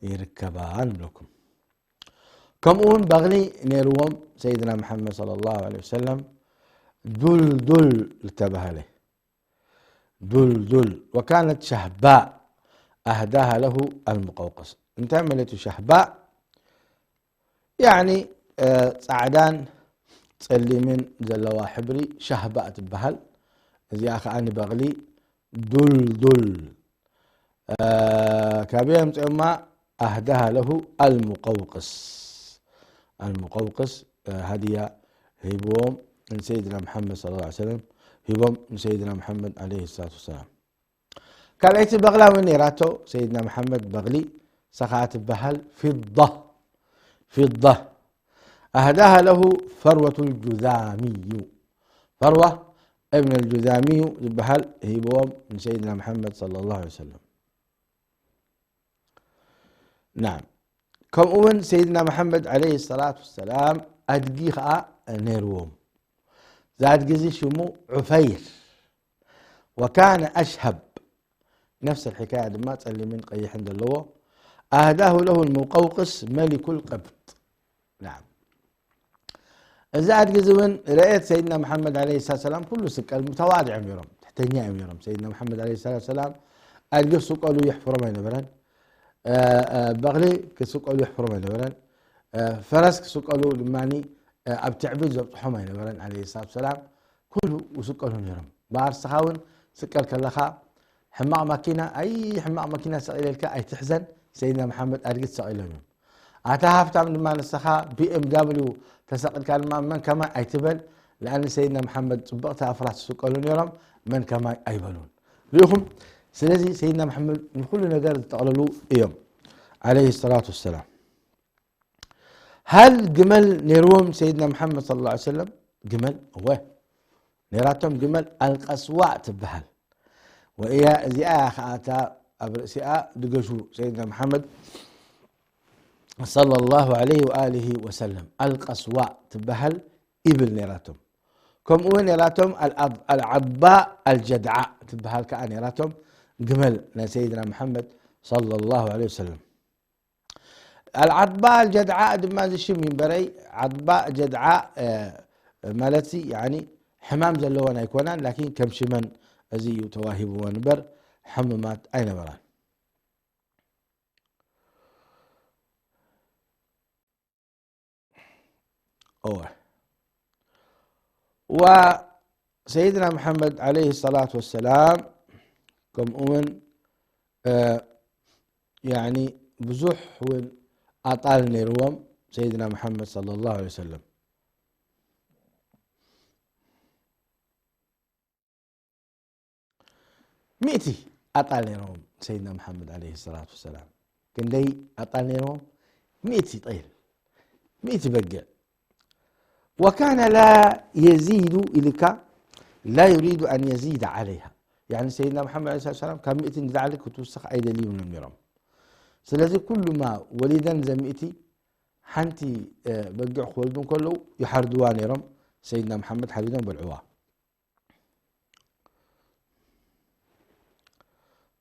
ይርከባ ንብለኩም። ከምኡ እውን በቕሊ ነይርዎም ሰይድና መሓመድ ሰለላሁ ዐለይሂ ወሰለም ዱልዱል ዝተባህለ። ዱልዱል። وكانت شهباء أهداها له المقوقس። እንታይ ማለት እዩ ሻህባእ? ያዕኒ፣ እ፣ ጻዕዳን ጸሊምን ዘለዋ ሕብሪ ሻህባእ ትበሃል። እዚኣ ኸኣ ንበቕሊ ዱልዱል፣ እ፣ ካበይ ኣምጺኦማ? أهداها له المقوقس። المقوقس፣ እ፣ ሃድያ ሂብዎም ንሰይድና መሓመድ ሰለላሁ ዐለይሂ ወሰለም፣ ሂቦም ንሰይድና መሓመድ ዐለይሂ ሰላቱ ወሰላም። ካልኣይቲ በቕላ እውን ነይራቶ ሰይድና መሓመድ በቕሊ፣ ሰኻ ትበሃል ፊዳ። ፊዳ ኣህዳሃ ለሁ ፈርወቱ ልጁዛሚዩ። ፈርዋ እብን ልጁዛሚዩ ዝበሃል ሂብዎም ንሰይድና መሓመድ ሰለላሁ ዐለይሂ ወሰለም። ናም። ከምኡ እውን ሰይድና መሓመድ ዐለይሂ ሰላቱ ወሰላም ኣድጊ ኸዓ ነይርዎም። እዛ ኣድጊ እዚ ሽሙ ዑፈይር ወካነ ኣሽሀብ። ነፍስ ልሕካያ ድማ ጸሊምን ቀይሕን ዘለዎ። ኣህዳሁ ለሁ ልሙቀውቅስ መሊኩ ልቀብጥ። ናም። እዚ ኣድጊ እዚ እውን ረአየት ሰይድና መሓመድ ዐለይሂ ሰላቱ ሰላም ኩሉ ስቀል ሙተዋድዕ እዮም ነይሮም፣ ትሕተኛ እዮም ነይሮም። ሰይድና መሓመድ ዐለይሂ ሰላቱ ሰላም ኣድጊ ክስቀሉ የሕፍሮም ኣይነበረን። እ፣ እ፣ በቕሊ ክስቀሉ የሕፍሮም ኣይነበረን። እ፣ ፈረስ ክስቀሉ ድማ፣ እ፣ ኣብ ትዕቢት ዘብጽሖም ኣይነበረን ዐለይሂ ሰላቱ ሰላም። ኩሉ ይስቀሉ ነይሮም። በኣርስኻ እውን ስቀል ከለኻ ሕማቕ ማኪና፣ ኣይ ሕማቕ ማኪና ሰቒለ ኢልካ ኣይትሕዘን፣ ሰይድና መሓመድ ኣድጊ ተሰቒሎም እዮም። ኣታ ሃፍታም ድማ ንስኻ ቢ ኤም ዳብሊው ተሰቒልካ ድማ መን ከማይ ኣይትበል፣ ለኣን ሰይድና መሓመድ ጽብቕቲ ኣፍራስ ዝስቀሉ ነይሮም፣ መን ከማይ ኣይበሉን። ርኢኹም? ስለዚ ሰይድና መሓመድ ንኹሉ ነገር ዝጠቕልሉ እዮም፣ ዐለይሂ ሰላቱ ወሰላም። ሃል ግመል ነይርዎም ሰይድና መሓመድ ሰለላሁ ዐለይሂ ወሰለም? ግመል፣ እወ፣ ነይራቶም ግመል ኣልቀስዋ ትበሃል። ወእያ እዚኣ እያ ኸዓ እታ ኣብ ርእሲኣ ድገሹ ሰይድና መሓመድ ሰለላሁ ዐለይሂ ወኣሊሂ ወሰለም። ኣልቀስዋ ትበሃል ኢብል ነይራቶም። ከምኡ እውን ነይራቶም ኣልዓብ-፣ ኣልዓባእ ኣልጀድዓ ትበሃል ከዓ ነይራቶም ግመል ናይ ሰይድና መሓመድ ሰለላሁ ዐለይሂ ወሰለም። ኣልዓድባእ ኣልጀድዓ ድማ እዚ ሽም እዩ እምበረይ፣ ዓድባእ ጀድዓ፣ እ፣ ማለት ሲ፣ ያኒ ሕማም ዘለወን ኣይኮናን፣ ላኪን ከም ሽመን እዚ እዩ ተዋሂብወን እምበር ሕሙማት ኣይነበራን። እወ። ወሰይድና መሓመድ ዓለይሂ ሰላቱ ወሰላም ከምኡ እውን፣ እ፣ ያኒ ብዙሕ እውን ኣጣል ነይርዎም ሰይድና መሓመድ ሰለላሁ ዐለይሂ ወሰለም። ሚእቲ ኣጣል ነይርዎም ሰይድና መሓመድ ዓለይሂ ሰላቱ ወሰላም። ክንደይ ኣጣል ነይርዎም? ሚእቲ ጠይል፣ ሚእቲ በጊዕ። ወካነ ላ የዚዱ ኢልካ ላ ዩሪዱ ኣን የዚደ ዓለይሃ። ያኒ ሰይድና መሓመድ ዓለይሂ ሰላቱ ወሰላም ካብ ሚእቲ ንላዕሊ ክትውስኽ ኣይደልዩን እዮም ነይሮም። ስለዚ ኩሉማ ወሊደን ዘሚእቲ ሓንቲ፣ እ፣ በጊዕ ክወልዱ እንከለዉ ይሓርድዋ ነይሮም። ሰይድና መሓመድ ሓሪዶም በልዕዋ።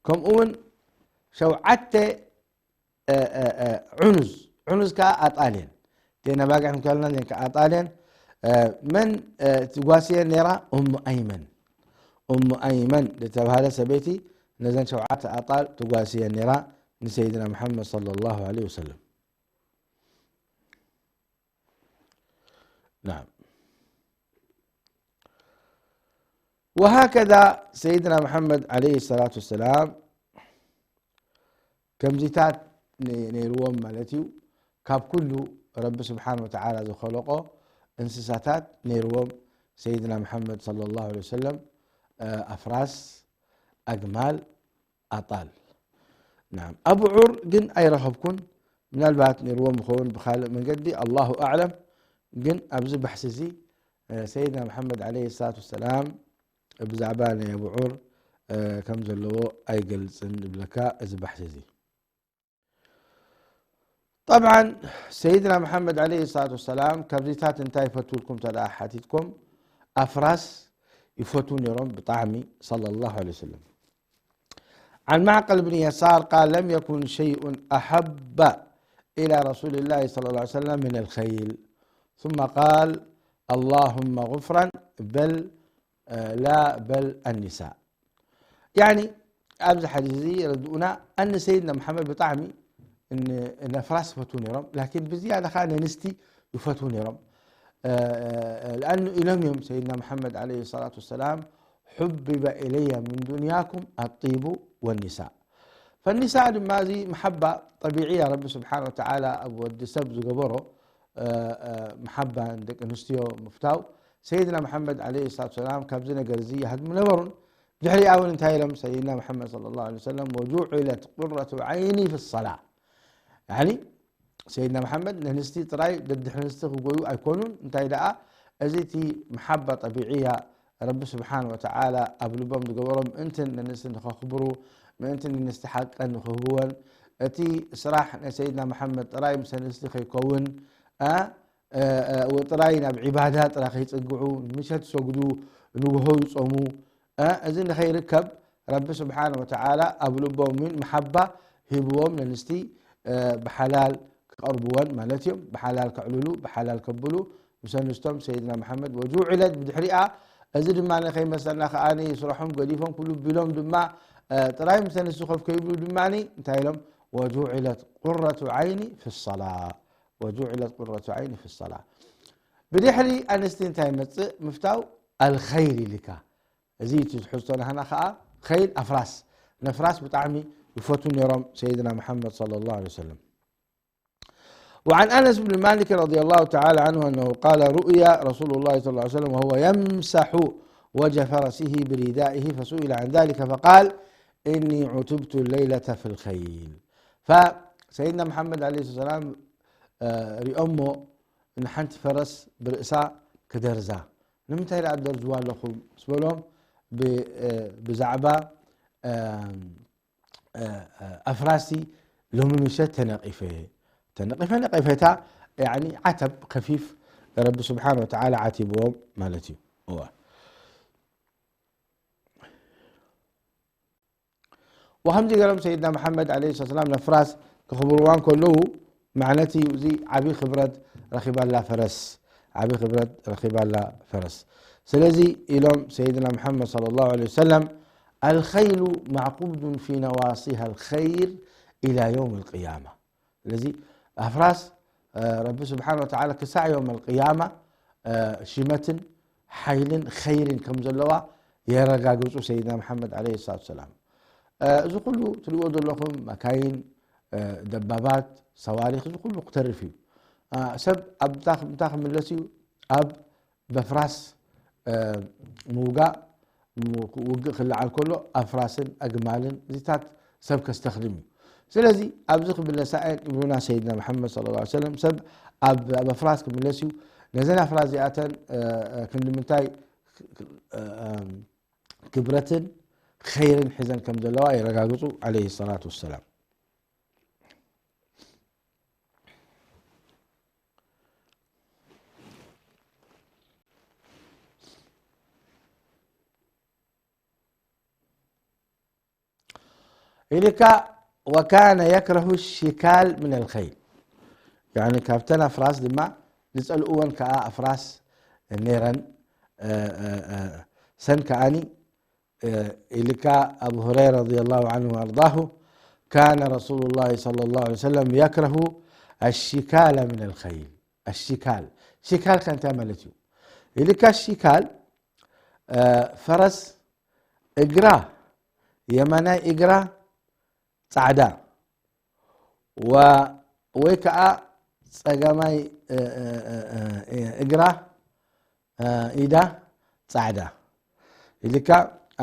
ከምኡ እውን ሸውዓተ፣ እ፣ እ፣ እ፣ ዑኑዝ፣ ዑኑዝ ከዓ ኣጣል እየን። እተን ኣባጊዕ እንከለና እዚአን ከዓ ኣጣል እየን። እ፣ መን፣ እ፣ ትጓስየን ነይራ? እሙ ኣይመን። እሙ ኣይመን ዝተባህለ ሰበይቲ ነዘን ሸውዓተ ኣጣል ትጓስየን ነይራ ንሰይድና መሓመድ ሰለላሁ ዐለይሂ ወሰለም። ናም። ወሃከዛ ሰይድና መሓመድ ዓለይሂ ሰላቱ ወሰላም ከምዚታት ነ-፣ ነይርዎም ማለት እዩ። ካብ ኩሉ ረቢ ስብሓን ወተዓላ ዝኸለቆ እንስሳታት ነይርዎም ሰይድና መሓመድ ሰለላሁ ዐለይሂ ወሰለም፣ እ፣ ኣፍራስ፣ ኣግማል፣ ኣጣል። ናም፣ ኣቡዑር ግን ኣይረኸብኩን። ምናልባት ነይርዎም ይኸውን ብኻልእ መንገዲ፣ ኣላሁ ኣዕለም። ግን ኣብዚ ባሕሲ እዚ፣ እ፣ ሰይድና መሓመድ ዓለይሂ ሰላቱ ወሰላም ብዛዕባ ናይ ኣቡዑር፣ እ፣ ከም ዘለዎ ኣይገልጽን ዝብለካ እዚ ባሕሲ እዚ። ጠብዓን ሰይድና መሓመድ ዓለይሂ ሰላቱ ወሰላም ካብዚታት እንታይ ይፈትውልኩም ተደኣ ሓቲትኩም፣ ኣፍራስ ይፈትዉ ነይሮም ብጣዕሚ ሰለላሁ ዐለይሂ ወሰለም። عن معقل بن يسار قال: لم يكن شيء أحب إلى رسول الله صلى الله عليه وسلم من الخيل، ثم قال: اللهم غفرا، بل، لا، بل النساء. يعني ኣብዚ ሓዲስ እዚ ረድኡና ኣን ሰይድና መሓመድ ብጣዕሚ ን-፣ ነፍራስ ይፈትዉ ነይሮም፣ ላኪን ብዝያዳ ኸዓ ነንስቲ ይፈትዉ ነይሮም። እ፣ እ፣ ለኣኑ ኢሎም እዮም ሰይድና መሓመድ ዓለይሂ ሰላቱ ወሰላም፣ حبب إلي من دنياكم الطيب والنساء። ፈኒሳ ድማ እዚ መሓባ ጠቢዕያ ረቢ ስብሓን ወተዓላ ኣብ ወዲ ሰብ ዝገበሮ፣ እ፣ እ፣ መሓባ ንደቂ ኣንስትዮ ምፍታው፣ ሰይድና መሓመድ ዓለይሂ ሰላቱ ወሰላም ካብዚ ነገር እዚ ይሃድሙ ነበሩን። ድሕሪኣ እውን እንታይ ኢሎም ሰይድና መሓመድ صلى الله عليه وسلم؟ وجعلت قرة عيني في الصلاة። ያኒ ሰይድና መሓመድ ነንስቲ ጥራይ ደድሕሪ ኣንስቲ ክጎዩ ኣይኮኑን። እንታይ ደኣ፣ እዚ እቲ መሓባ ጠቢዕያ ረቢ ስብሓን ወተዓላ ኣብ ልቦም ዝገበሮም ምእንትን ነንስቲ ንኸኽብሩ፣ ምእንትን ነንስቲ ሓቀን ንኽህብወን፣ እቲ ስራሕ ናይ ሰይድና መሓመድ ጥራይ ምስ ኣንስቲ ከይከውን፣ እ፣ እ፣ እ፣ ጥራይ ናብ ዒባዳ ጥራይ ከይጽግዑ፣ ምሸት ይሰግዱ፣ ንግሆ ይጾሙ። እ፣ እዚ ንኸይርከብ ረቢ ስብሓነ ወተዓላ ኣብ ልቦም እውን መሓባ ሂብዎም፣ ነንስቲ፣ እ፣ ብሓላል ክቐርብወን ማለት እዮም። ብሓላል ከዕልሉ፣ ብሓላል ከብሉ፣ ምስ ኣንስቶም ሰይድና መሓመድ ወጁዕለት ብድሕሪኣ። እዚ ድማ ንኸይመሰልና ከኣ ስራሖም ገዲፎም ኩሉ ቢሎም ድማ፣ እ፣ ጥራይ ምስ ኣንስቲ ኮፍ ከይብሉ ድማ እንታይ ኢሎም? ወጁዕለት ቁረቱ ዓይኒ ፊ ሰላ። ወጁዕለት ቁረቱ ዓይኒ ፊ ሰላ። ብድሕሪ ኣንስቲ እንታይ ይመጽእ? ምፍታው ኣልኸይል ኢልካ። እዚ እቲ ትሕዝቶ ናህና ከኣ ኸይል ኣፍራስ። ነፍራስ ብጣዕሚ ይፈቱ ነይሮም ሰይድና መሓመድ صلى الله عليه وسلم. وعن أنس بن مالك رضي الله تعالى عنه أنه قال: رؤي رسول الله صلى الله عليه وسلم وهو يمسح وجه فرسه بردائه، فسئل عن ذلك فقال: إني عتبت الليلة في الخيل. فسيدنا محمد عليه الصلاة والسلام، እ፣ ሪኦሞ ንሓንቲ ፈረስ ብርእሳ ክደርዛ። ንምንታይ ደኣ ትደርዝዋ ኣለኹም? ምስ በሎም ብ-፣ እ፣ ብዛዕባ፣ እ፣ እ፣ እ፣ ኣፍራሲ ሎሚ ምሸት ተነቒፈ። ተነቒፈ ነቐፌታ፣ ያኒ ዓተብ ከፊፍ ረቢ ስብሓን ወተዓላ ዓቲብዎም ማለት እዩ። እዋ። ወከምዚ ገይሮም ሰይድና መሓመድ ዓለይሂ ሰላም ነፍራስ ከኽብርዋ እንከለዉ፣ ማዕነቲ እዚ ዓቢ ክብረት ረኺባላ ፈረስ፣ ዓቢ ክብረት ረኺባላ ፈረስ። ስለዚ ኢሎም ሰይድና መሓመድ صلى الله عليه وسلم: الخيل معقود في نواصيها الخير إلى يوم القيامة. ስለዚ ኣፍራስ፣ እ፣ ረቢ ስብሓን ወተዓላ ክሳዕ ዮም ኣልቅያማ፣ እ፣ ሽመትን ሓይልን ኸይርን ከም ዘለዋ የረጋግጹ ሰይድና መሓመድ ዓለይሂ ሰላቱ ወሰላም። እ፣ እዚ ኩሉ ትሪእዎ ዘለኹም መካይን፣ እ፣ ደባባት፣ ሰዋሪኽ፣ እዚ ኩሉ ክተርፍ እዩ። እ፣ ሰብ ኣብ ምንታ፣ ምንታ ክምለስ እዩ? ኣብ በፍራስ፣ እ፣ ምውጋእ፣ ም-፣ ውግእ ክለዓል ከሎ ኣፍራስን ኣግማልን እዚታት ሰብ ከስተኽድም እዩ። ስለዚ ኣብዚ ክምለሳ እየን ይብሉና ሰይድና መሓመድ صلى الله عليه وسلم። ሰብ ኣብ፣ ኣብ ኣፍራስ ክምለስ እዩ። ነዘን ኣፍራስ እዚኣተን፣ እ፣ እ፣ ክንዲ ምንታይ ክ-፣ ክ-፣ እ፣ እም፣ ክብረትን ኸይርን ሒዘን ከም ዘለዋ የረጋግጹ ዓለይሂ ሰላቱ ወሰላም። ኢልካ፣ وكان يكره الشكال من الخيل። ያኒ ካብተን ኣፍራስ ድማ ዝጸልእወን ከኣ ኣፍራስ ነይረን። እ፣ እ፣ እ፣ ሰን ከኣኒ፣ እ፣ ኢልካ ኣቡ ሁረይራ رضي الله عنه وأرضاه: كان رسول الله صلى الله عليه وسلم يكره الشكال من الخيل. الشكال، ሽካል ከ እንታይ ማለት እዩ? ኢልካ ሽካል፣ እ፣ ፈረስ እግራ፣ የማናይ እግራ ጻዕዳ፣ ወ-፣ ወይ ከኣ ጸጋማይ፣ እ፣ እ፣ እ፣ እ፣ እግራ፣ እ፣ ኢዳ ጻዕዳ። ኢልካ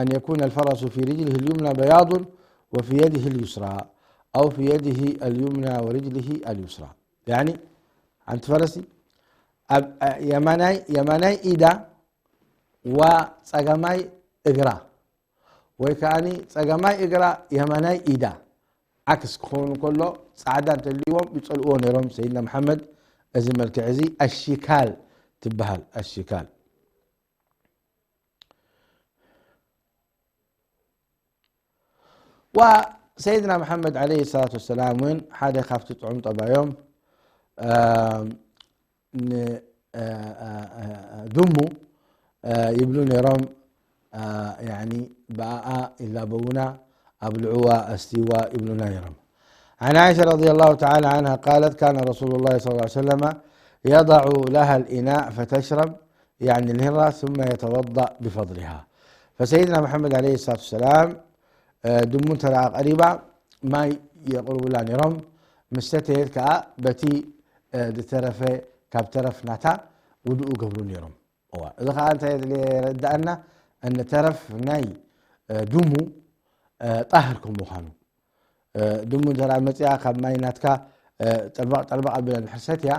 أن يكون الفرس في رجله اليمنى بياض وفي يده اليسرى أو في يده اليمنى ورجله اليسرى. ያኒ ሓንቲ ፈረሲ ኣብ፣ እ፣ የማናይ፣ የማናይ ኢዳ ወ ጸጋማይ እግራ ወይ ከኣኒ ጸጋማይ እግራ የማናይ ኢዳ ዓክስ ክኸውን ከሎ ጻዕዳ እንተልይዎም ይጸልእዎ ነይሮም ሰይድና መሓመድ። እዚ መልክዕ እዚ ኣሽካል ትበሃል። ኣሽካል። ወሰይድና መሓመድ ዓለይሂ ሰላቱ ወሰላም እውን ሓደ ካብቲ ጥዑም ጠባዮም፣ እ፣ ን-፣ እ፣ እ፣ እ፣ ድሙ፣ እ፣ ይብሉ ነይሮም። እ፣ ያኒ ብኣኣ ይላበውና፣ ኣብልዕዋ፣ ኣስትይዋ ይብሉና ነይሮም። عن عائشة رضي الله تعالى عنها قالت: كان رسول الله صلى الله عليه وسلم يضع لها الإناء فتشرب، يعني الهرة، ثم يتوضأ بفضلها. فسيدنا محمد عليه الصلاة والسلام، እ፣ ድሙ እንተ ደኣ ቀሪባ ማይ የቕርቡላ ነይሮም። ምስ ሰተየት ከኣ በቲ፣ እ፣ ዝተረፈ ካብ ተረፍ ናታ ውድኡ ገብሩ ነይሮም። እዋ፣ እዚ ከኣ እንታይ የረድኣና? እነ ተረፍ ናይ፣ እ፣ ድሙ፣ እ፣ ጣህር ከም ምዃኑ። እ፣ ድሙ እንተ ደኣ መጺኣ ካብ ማይ ናትካ፣ እ፣ ጠልባቕ ጠልባቕ ኣቢላ እንድሕር ሰትያ፣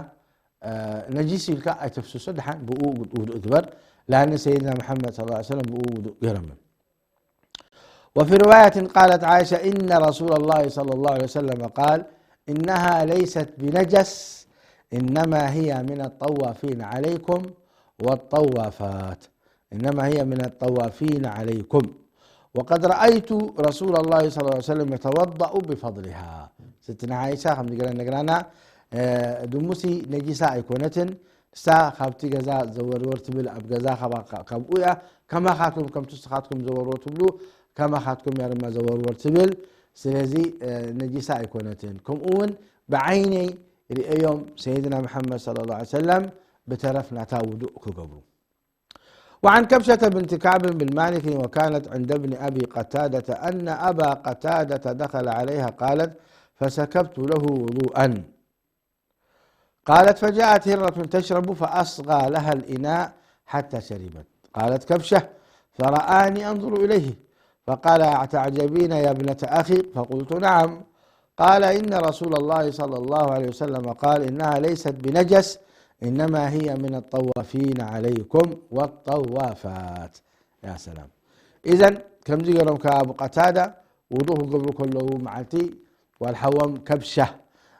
እ፣ ነጂስ ኢልካ ኣይተፍስሶ፣ ደሓን ብኡ ውዱእ ግበር። ላኒ ሰይድና መሓመድ ሰለላሁ ዐለይሂ ወሰለም ብኡ ውዱእ ገይሮም እዮም። وفي رواية قالت عائشة: إن رسول الله صلى الله عليه وسلم قال: إنها ليست بنجس، إنما هي من الطوافين عليكم والطوافات. إنما هي من الطوافين عليكم. وقد رأيت رسول الله صلى الله عليه وسلم يتوضأ بفضلها. ستنا عائشة ከም ዝገለ ነግራና፣ እ፣ ድሙሲ ነጂሳ ኣይኮነትን። ንሳ ካብቲ ገዛ ዘወርወር ትብል፣ ኣብ ገዛ ካባ-፣ ካብኡ እያ። ከማኻትኩም፣ ከምቲ ንስኻትኩም ዘወርወር ትብሉ፣ ከማኻትኩም እያ ድማ ዘወርወር ትብል። ስለዚ፣ እ፣ ነጂሳ ኣይኮነትን። ከምኡ እውን ብዓይነይ ርእዮም ሰይድና መሓመድ ሰለላሁ ዐለይሂ ወሰለም ብተረፍ ናታ ውዱእ ክገብሩ። وعن كبشة بنت كعب بن مالك وكانت عند ابن أبي قتادة أن أبا قتادة دخل عليها قالت: فسكبت له وضوءا. قالت: فجاءت هرة تشرب فأصغى لها الإناء حتى شربت. قالت كبشة: فرآني أنظر إليه فقال: أتعجبين يا ابنة أخي؟ فقلت: نعم. قال: إن رسول الله صلى الله عليه وسلم قال: إنها ليست بنجس، إنما هي من الطوافين عليكم والطوافات. يا سلام. إذن ከምዚ ገይሮም ከኣ ኣቡ ቀታዳ ውዱእ ክገብሩ ከለዉ መዓልቲ ጓል ሓዎም ከብሻ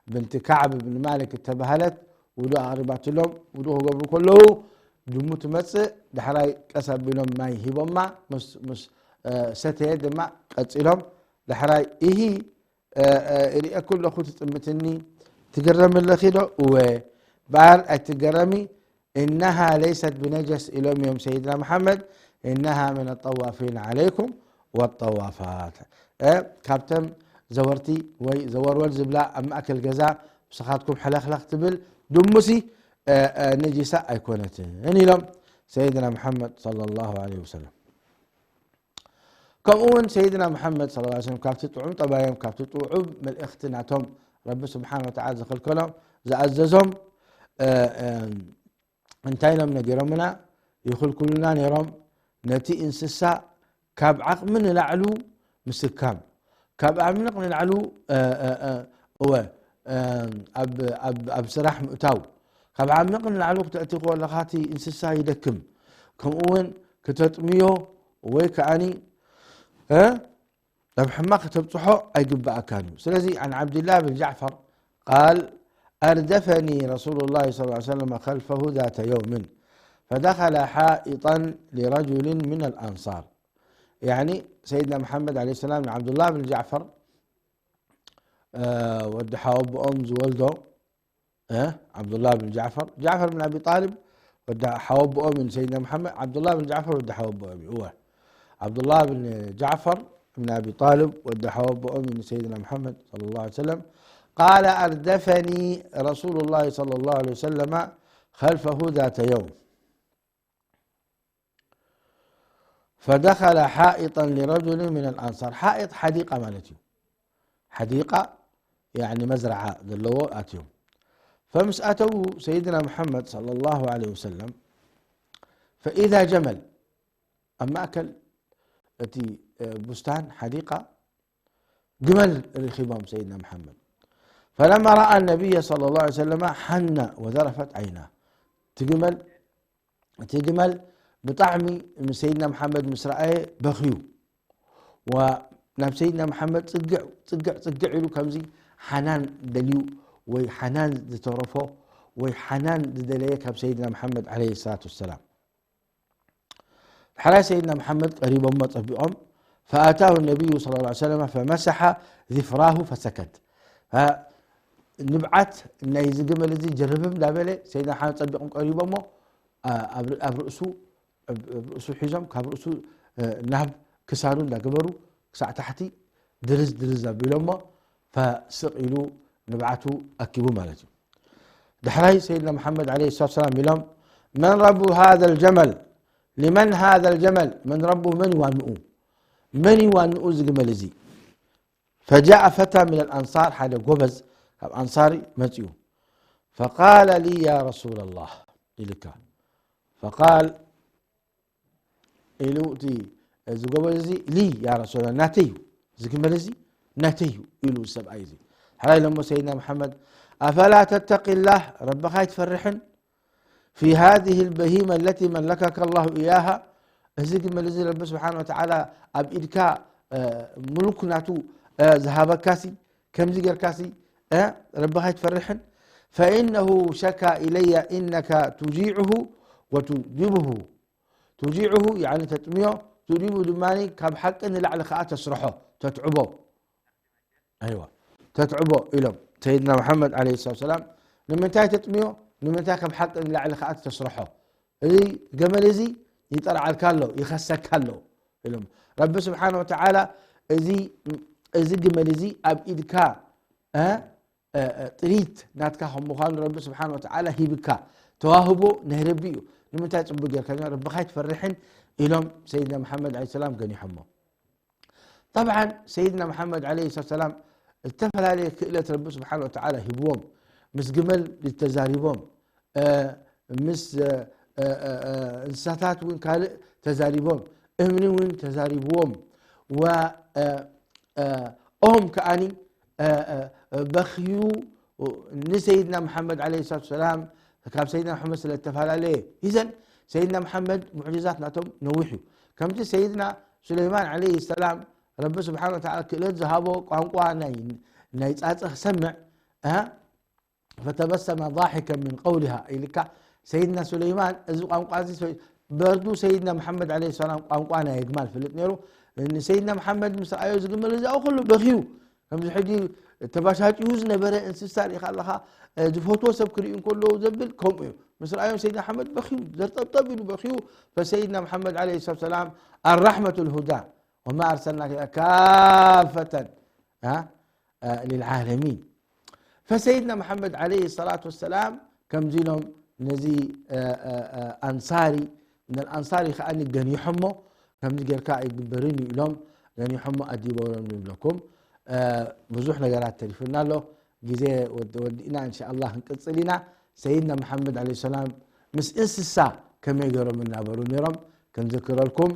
ብንቲ ካዕብ ብን ማሊክ እተባህለት ውዱእ ኣቕሪባትሎም። ውዱእ ክገብሩ ከለዉ ድሙ ትመጽእ፣ ዳሕራይ ቀስ ኣቢሎም ማይ ሂቦማ፣ ምስ፣ ምስ፣ እ፣ ሰተየ ድማ ቀጺሎም። ዳሕራይ ኢሂ፣ እ፣ እ፣ ርእየኩ ኣለኹ ትጥምትኒ፣ ትግረሚ ኣለኺ ዶ? እወ። በኣር ኣይትገረሚ፣ إنها ليست بنجس ኢሎም እዮም ሰይድና መሓመድ፣ إنها من الطوافين عليكم والطوافات። እ፣ ካብተን ዘወርቲ ወይ ዘወርወር ዝብላ ኣብ ማእከል ገዛ ምሳኻትኩም ሕለኽለኽ ትብል ድሙሲ፣ እ፣ እ፣ ነጂሳ ኣይኮነትን ኢሎም ሰይድና መሓመድ ሰለላሁ ዐለይሂ ወሰለም። ከምኡ እውን ሰይድና መሓመድ ሰለላሁ ዐለይሂ ወሰለም ካብቲ ጥዑም ጠባዮም፣ ካብቲ ጥዑም መልእኽቲ ናቶም ረቢ ስብሓነ ወተዓላ ዝኸልከሎም፣ ዝኣዘዞም፣ እ፣ እ፣ እንታይ ኢሎም ነጊሮምና? ይኽልክሉና ነይሮም። ነቲ እንስሳ ካብ ዓቕሚ ንላዕሉ ምስካም፣ ካብ ዓሚቕ ንላዕሉ፣ እ፣ እ፣ እ፣ እወ፣ እ፣ ኣብ፣ ኣብ፣ ኣብ ስራሕ ምእታው፣ ካብ ዓሚቕ ንላዕሉ ክተእቲ ከለኻ እቲ እንስሳ ይደክም። ከምኡ እውን ክተጥምዮ ወይ ከኣኒ፣ እ፣ ናብ ሕማቕ ከተብጽሖ ኣይግብኣካን እዩ። ስለዚ፣ عن عبد الله بن جعفر قال: أردفني رسول الله صلى الله عليه وسلم خلفه ذات يوم، فدخل حائطا لرجل من الأنصار. ያኒ፣ ሰይድና መሓመድ ዓለይሂ ሰላም ንዓብዱላህ ብን ጃዕፈር፣ እ፣ ወዲ ሓወቦኦም ዝወልዶ፣ እ፣ ዓብዱላህ ብን ጃዕፈር፣ ጃዕፈር ብን ኣቢ ጣልብ ወዲ ሓወቦኦም እዩ ንሰይድና መሓመድ፣ ዓብዱላህ ብን ጃዕፈር ወዲ ሓወቦኦም እዩ። እወ፣ ዓብዱላህ ብን ጃዕፈር ብን ኣቢ ጣልብ ወዲ ሓወቦኦም እዩ ንሰይድና መሓመድ ሰለላሁ ዐለይሂ ወሰለም። قال: أردفني رسول الله صلى الله عليه وسلم خلفه ذات يوم، فدخل حائطا لرجل من الأنصار. حائط حديقة ማለት እዩ። ሓዲቃ፣ ያኒ መዝረዓ ዘለዎ ኣትዮም። ፈምስ ኣተዉ ሰይድና መሓመድ ሰለላሁ ዐለይሂ ወሰለም፣ ፈኢዛ ጀመል፣ ኣብ ማእከል እቲ፣ እ፣ ቡስታን ሓዲቃ ግመል ረኺቦም ሰይድና መሓመድ። ፈለማ ረኣ ነቢይ ሰለላሁ ዐለይሂ ወሰለም ሓና ወዘረፈት ዓይና። እቲ ግመል፣ እቲ ግመል ብጣዕሚ ምስ ሰይድና መሓመድ ምስ ረኣየ በኽዩ። ወ-፣ ናብ ሰይድና መሓመድ ጽግዕ፣ ጽግዕ፣ ጽግዕ ኢሉ ከምዚ ሓናን ደልዩ ወይ ሓናን ዝተረፎ ወይ ሓናን ዝደለየ ካብ ሰይድና መሓመድ ዓለይሂ ሰላቱ ወሰላም። ድሕራይ ሰይድና መሓመድ ቀሪቦሞ ጸቢቖም፣ ፈኣታሁ ነቢዩ ሰለላሁ ዐለይሂ ወሰለም ፈመሰሐ ዚፍራሁ ፈሰከት። እ፣ ንብዓት ናይዚ ግመል እዚ ጀርብብ እንዳበለ ሰይድና መሓመድ ጸቢቖም ቀሪቦሞ፣ ኣ-፣ ኣብ ር-፣ ኣብ ርእሱ፣ ኣብ፣ ኣብ ርእሱ ሒዞም ካብ ርእሱ፣ እ፣ ናብ ክሳዱ እንዳገበሩ ክሳዕ ታሕቲ ድርዝ ድርዝ ኣቢሎሞ፣ ፈስቕ ኢሉ ንብዓቱ ኣኪቡ ማለት እዩ። ድሕራይ ሰይድና መሓመድ ዓለይሂ ሰላቱ ወሰላም ኢሎም፣ መን ረቡ ሃዘል ጀመል? ሊመን ሃዘል ጀመል? መን ረቡ፣ መን እዩ ዋንኡ? መን እዩ ዋንኡ እዚ ግመል እዚ? ፈጃአ ፈታ ሚነል ኣንሳር፣ ሓደ ጎበዝ ካብ ኣንሳሪ መጺኡ። ፈቃለ ሊ ያ ረሱለላህ ኢልካ። ፈቃል ኢሉ እቲ እዚ ጎበዝ እዚ ሊ ያ ረሱላ ናተይ እዩ፣ እዚ ግመል እዚ ናተይ እዩ ኢሉ ሰብኣይ እዚ። ሕራይ ኢሎሞ ሰይድና መሓመድ ኣፈላ ተተቂላህ፣ ረብኻ ኣይትፈርሕን? في هذه البهيمة التي ملكك الله إياها، እዚ ግመል እዚ ረቢ ስብሓን ወተዓላ ኣብ ኢድካ ምሉክ ናቱ ዝሃበካሲ ከምዚ ጌርካሲ ረብኻ ኣይትፈርሕን? فإنه شكا إلي إنك تجيعه وتدبه، تجيعه يعني ተጥምዮ፣ تدبه ድማ ካብ ሓቂ ንላዕሊ ከዓ ተስርሖ፣ ተትዕቦ። ኣይዋ ተትዕቦ ኢሎም ሰይድና መሓመድ ዓለይሂ ሰላቱ ሰላም። ንምንታይ ተጥምዮ? ንምንታይ ካብ ሓቂ ንላዕሊ ከዓ ተስርሖ? እዚ ገመል እዚ ይጠርዓልካ ኣሎ፣ ይኸሰካ ኣሎ ኢሎም። ረቢ ስብሓን ወተዓላ እዚ እዚ ግመል እዚ ኣብ ኢድካ እ ጥሪት ናትካ ከም ምዃኑ ረቢ ስብሓን ወተዓላ ሂብካ። ተዋህቦ ናይ ረቢ እዩ። ንምንታይ ፅቡቅ ጌርካ? ረብኻ ኣይትፈርሕን ኢሎም ሰይድና መሓመድ ዓለይሂ ሰላም ገኒሖሞ። ጠብዓን ሰይድና መሓመድ ዓለይሂ ሰላም ሰላም ዝተፈላለየ ክእለት ረቢ ስብሓን ወተዓላ ሂብዎም። ምስ ግመል ተዛሪቦም፣ ምስ እንስሳታት እውን ካልእ ተዛሪቦም፣ እምኒ እውን ተዛሪብዎም። ኦም ከዓኒ በኽዩ ንሰይድና መሓመድ ዓለይሂ ሰላቱ ሰላም ካብ ሰይድና መሓመድ ስለ ዝተፈላለየ። ኢዘን ሰይድና መሓመድ ሙዕጅዛት ናቶም ነዊሕ እዩ። ከምቲ ሰይድና ሱለይማን ዓለይሂ ሰላም ረቢ ስብሓን ወተዓላ ክእለት ዝሃቦ ቋንቋ ናይ ናይ ጻጸ ክሰምዕ ፈተበሰመ ضاحكا من قولها ኢልካ። ሰይድና ሱለይማን እዚ ቋንቋ እዚ በርዱ ሰይድና መሓመድ ዓለይሂ ሰላም ቋንቋ ናይ ኣግማል ፍልጥ ነይሩ። ንሰይድና መሓመድ ምስ ረኣዮ ዝግመል እዚኣ ኩሉ በኽዩ። ከምዚ ሕጂ ተባሻጭሁ ዝነበረ እንስሳ ርኢኻ ኣለኻ፣ ዝፈትዎ ሰብ ክርኢ እንከሎ ዘብል ከምኡ እዩ። ምስ ረኣዮም ሰይድና መሓመድ በኽዩ፣ ዘርጠብጠብ ኢሉ በኽዩ። ፈሰይድና መሓመድ ዓለይሂ ሰላቱ ሰላም الرحمة الهدى وما أرسلناك إلا كافة ها للعالمين. ፈሰይድና መሓመድ ዓለይሂ ሰላቱ ወሰላም ከምዚ ኢሎም ነዚ ኣንሳሪ ምን ኣንሳሪ ከዓኒ ገኒሖሞ። ከምዚ ጌርካ ኣይግበርን እዩ ኢሎም ገኒሖሞ ኣዲቦሎም ንብለኩም። ብዙሕ ነገራት ተሪፉና ኣሎ። ግዜ ወዲእና እንሻ ኣላህ ክንቅፅል ኢና። ሰይድና መሓመድ ዓለይሂ ሰላም ምስ እንስሳ ከመይ ገይሮም እናበሩ ነይሮም ክንዝክረልኩም።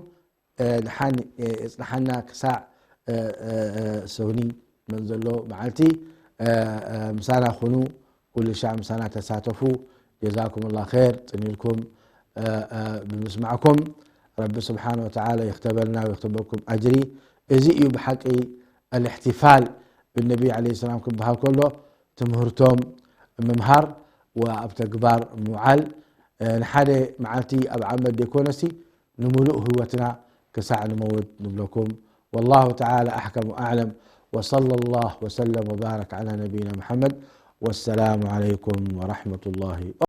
ድሓን የፅንሓና ክሳዕ ሰኒ መን ዘሎ መዓልቲ ምሳና ኩኑ። ኩሉ ሻዕ ምሳና ተሳተፉ። ጀዛኩም ላ ር ፅኒልኩም ብምስማዕኩም ረቢ ስብሓን ወተዓላ ይክተበልና ይክተበኩም ኣጅሪ። እዚ እዩ ብሓቂ ኣልእሕትፋል ብነቢ ለ ሰላም ክበሃል ከሎ ትምህርቶም ምምሃር ወኣብ ተግባር ምውዓል። ንሓደ መዓልቲ ኣብ ዓመት ዘይኮነሲ ንምሉእ ህይወትና ክሳዕ ንመውት ንብለኩም። والله تعالى أحكم وأعلم، وصلى الله وسلم وبارك على نبينا محمد، والسلام عليكم ورحمة الله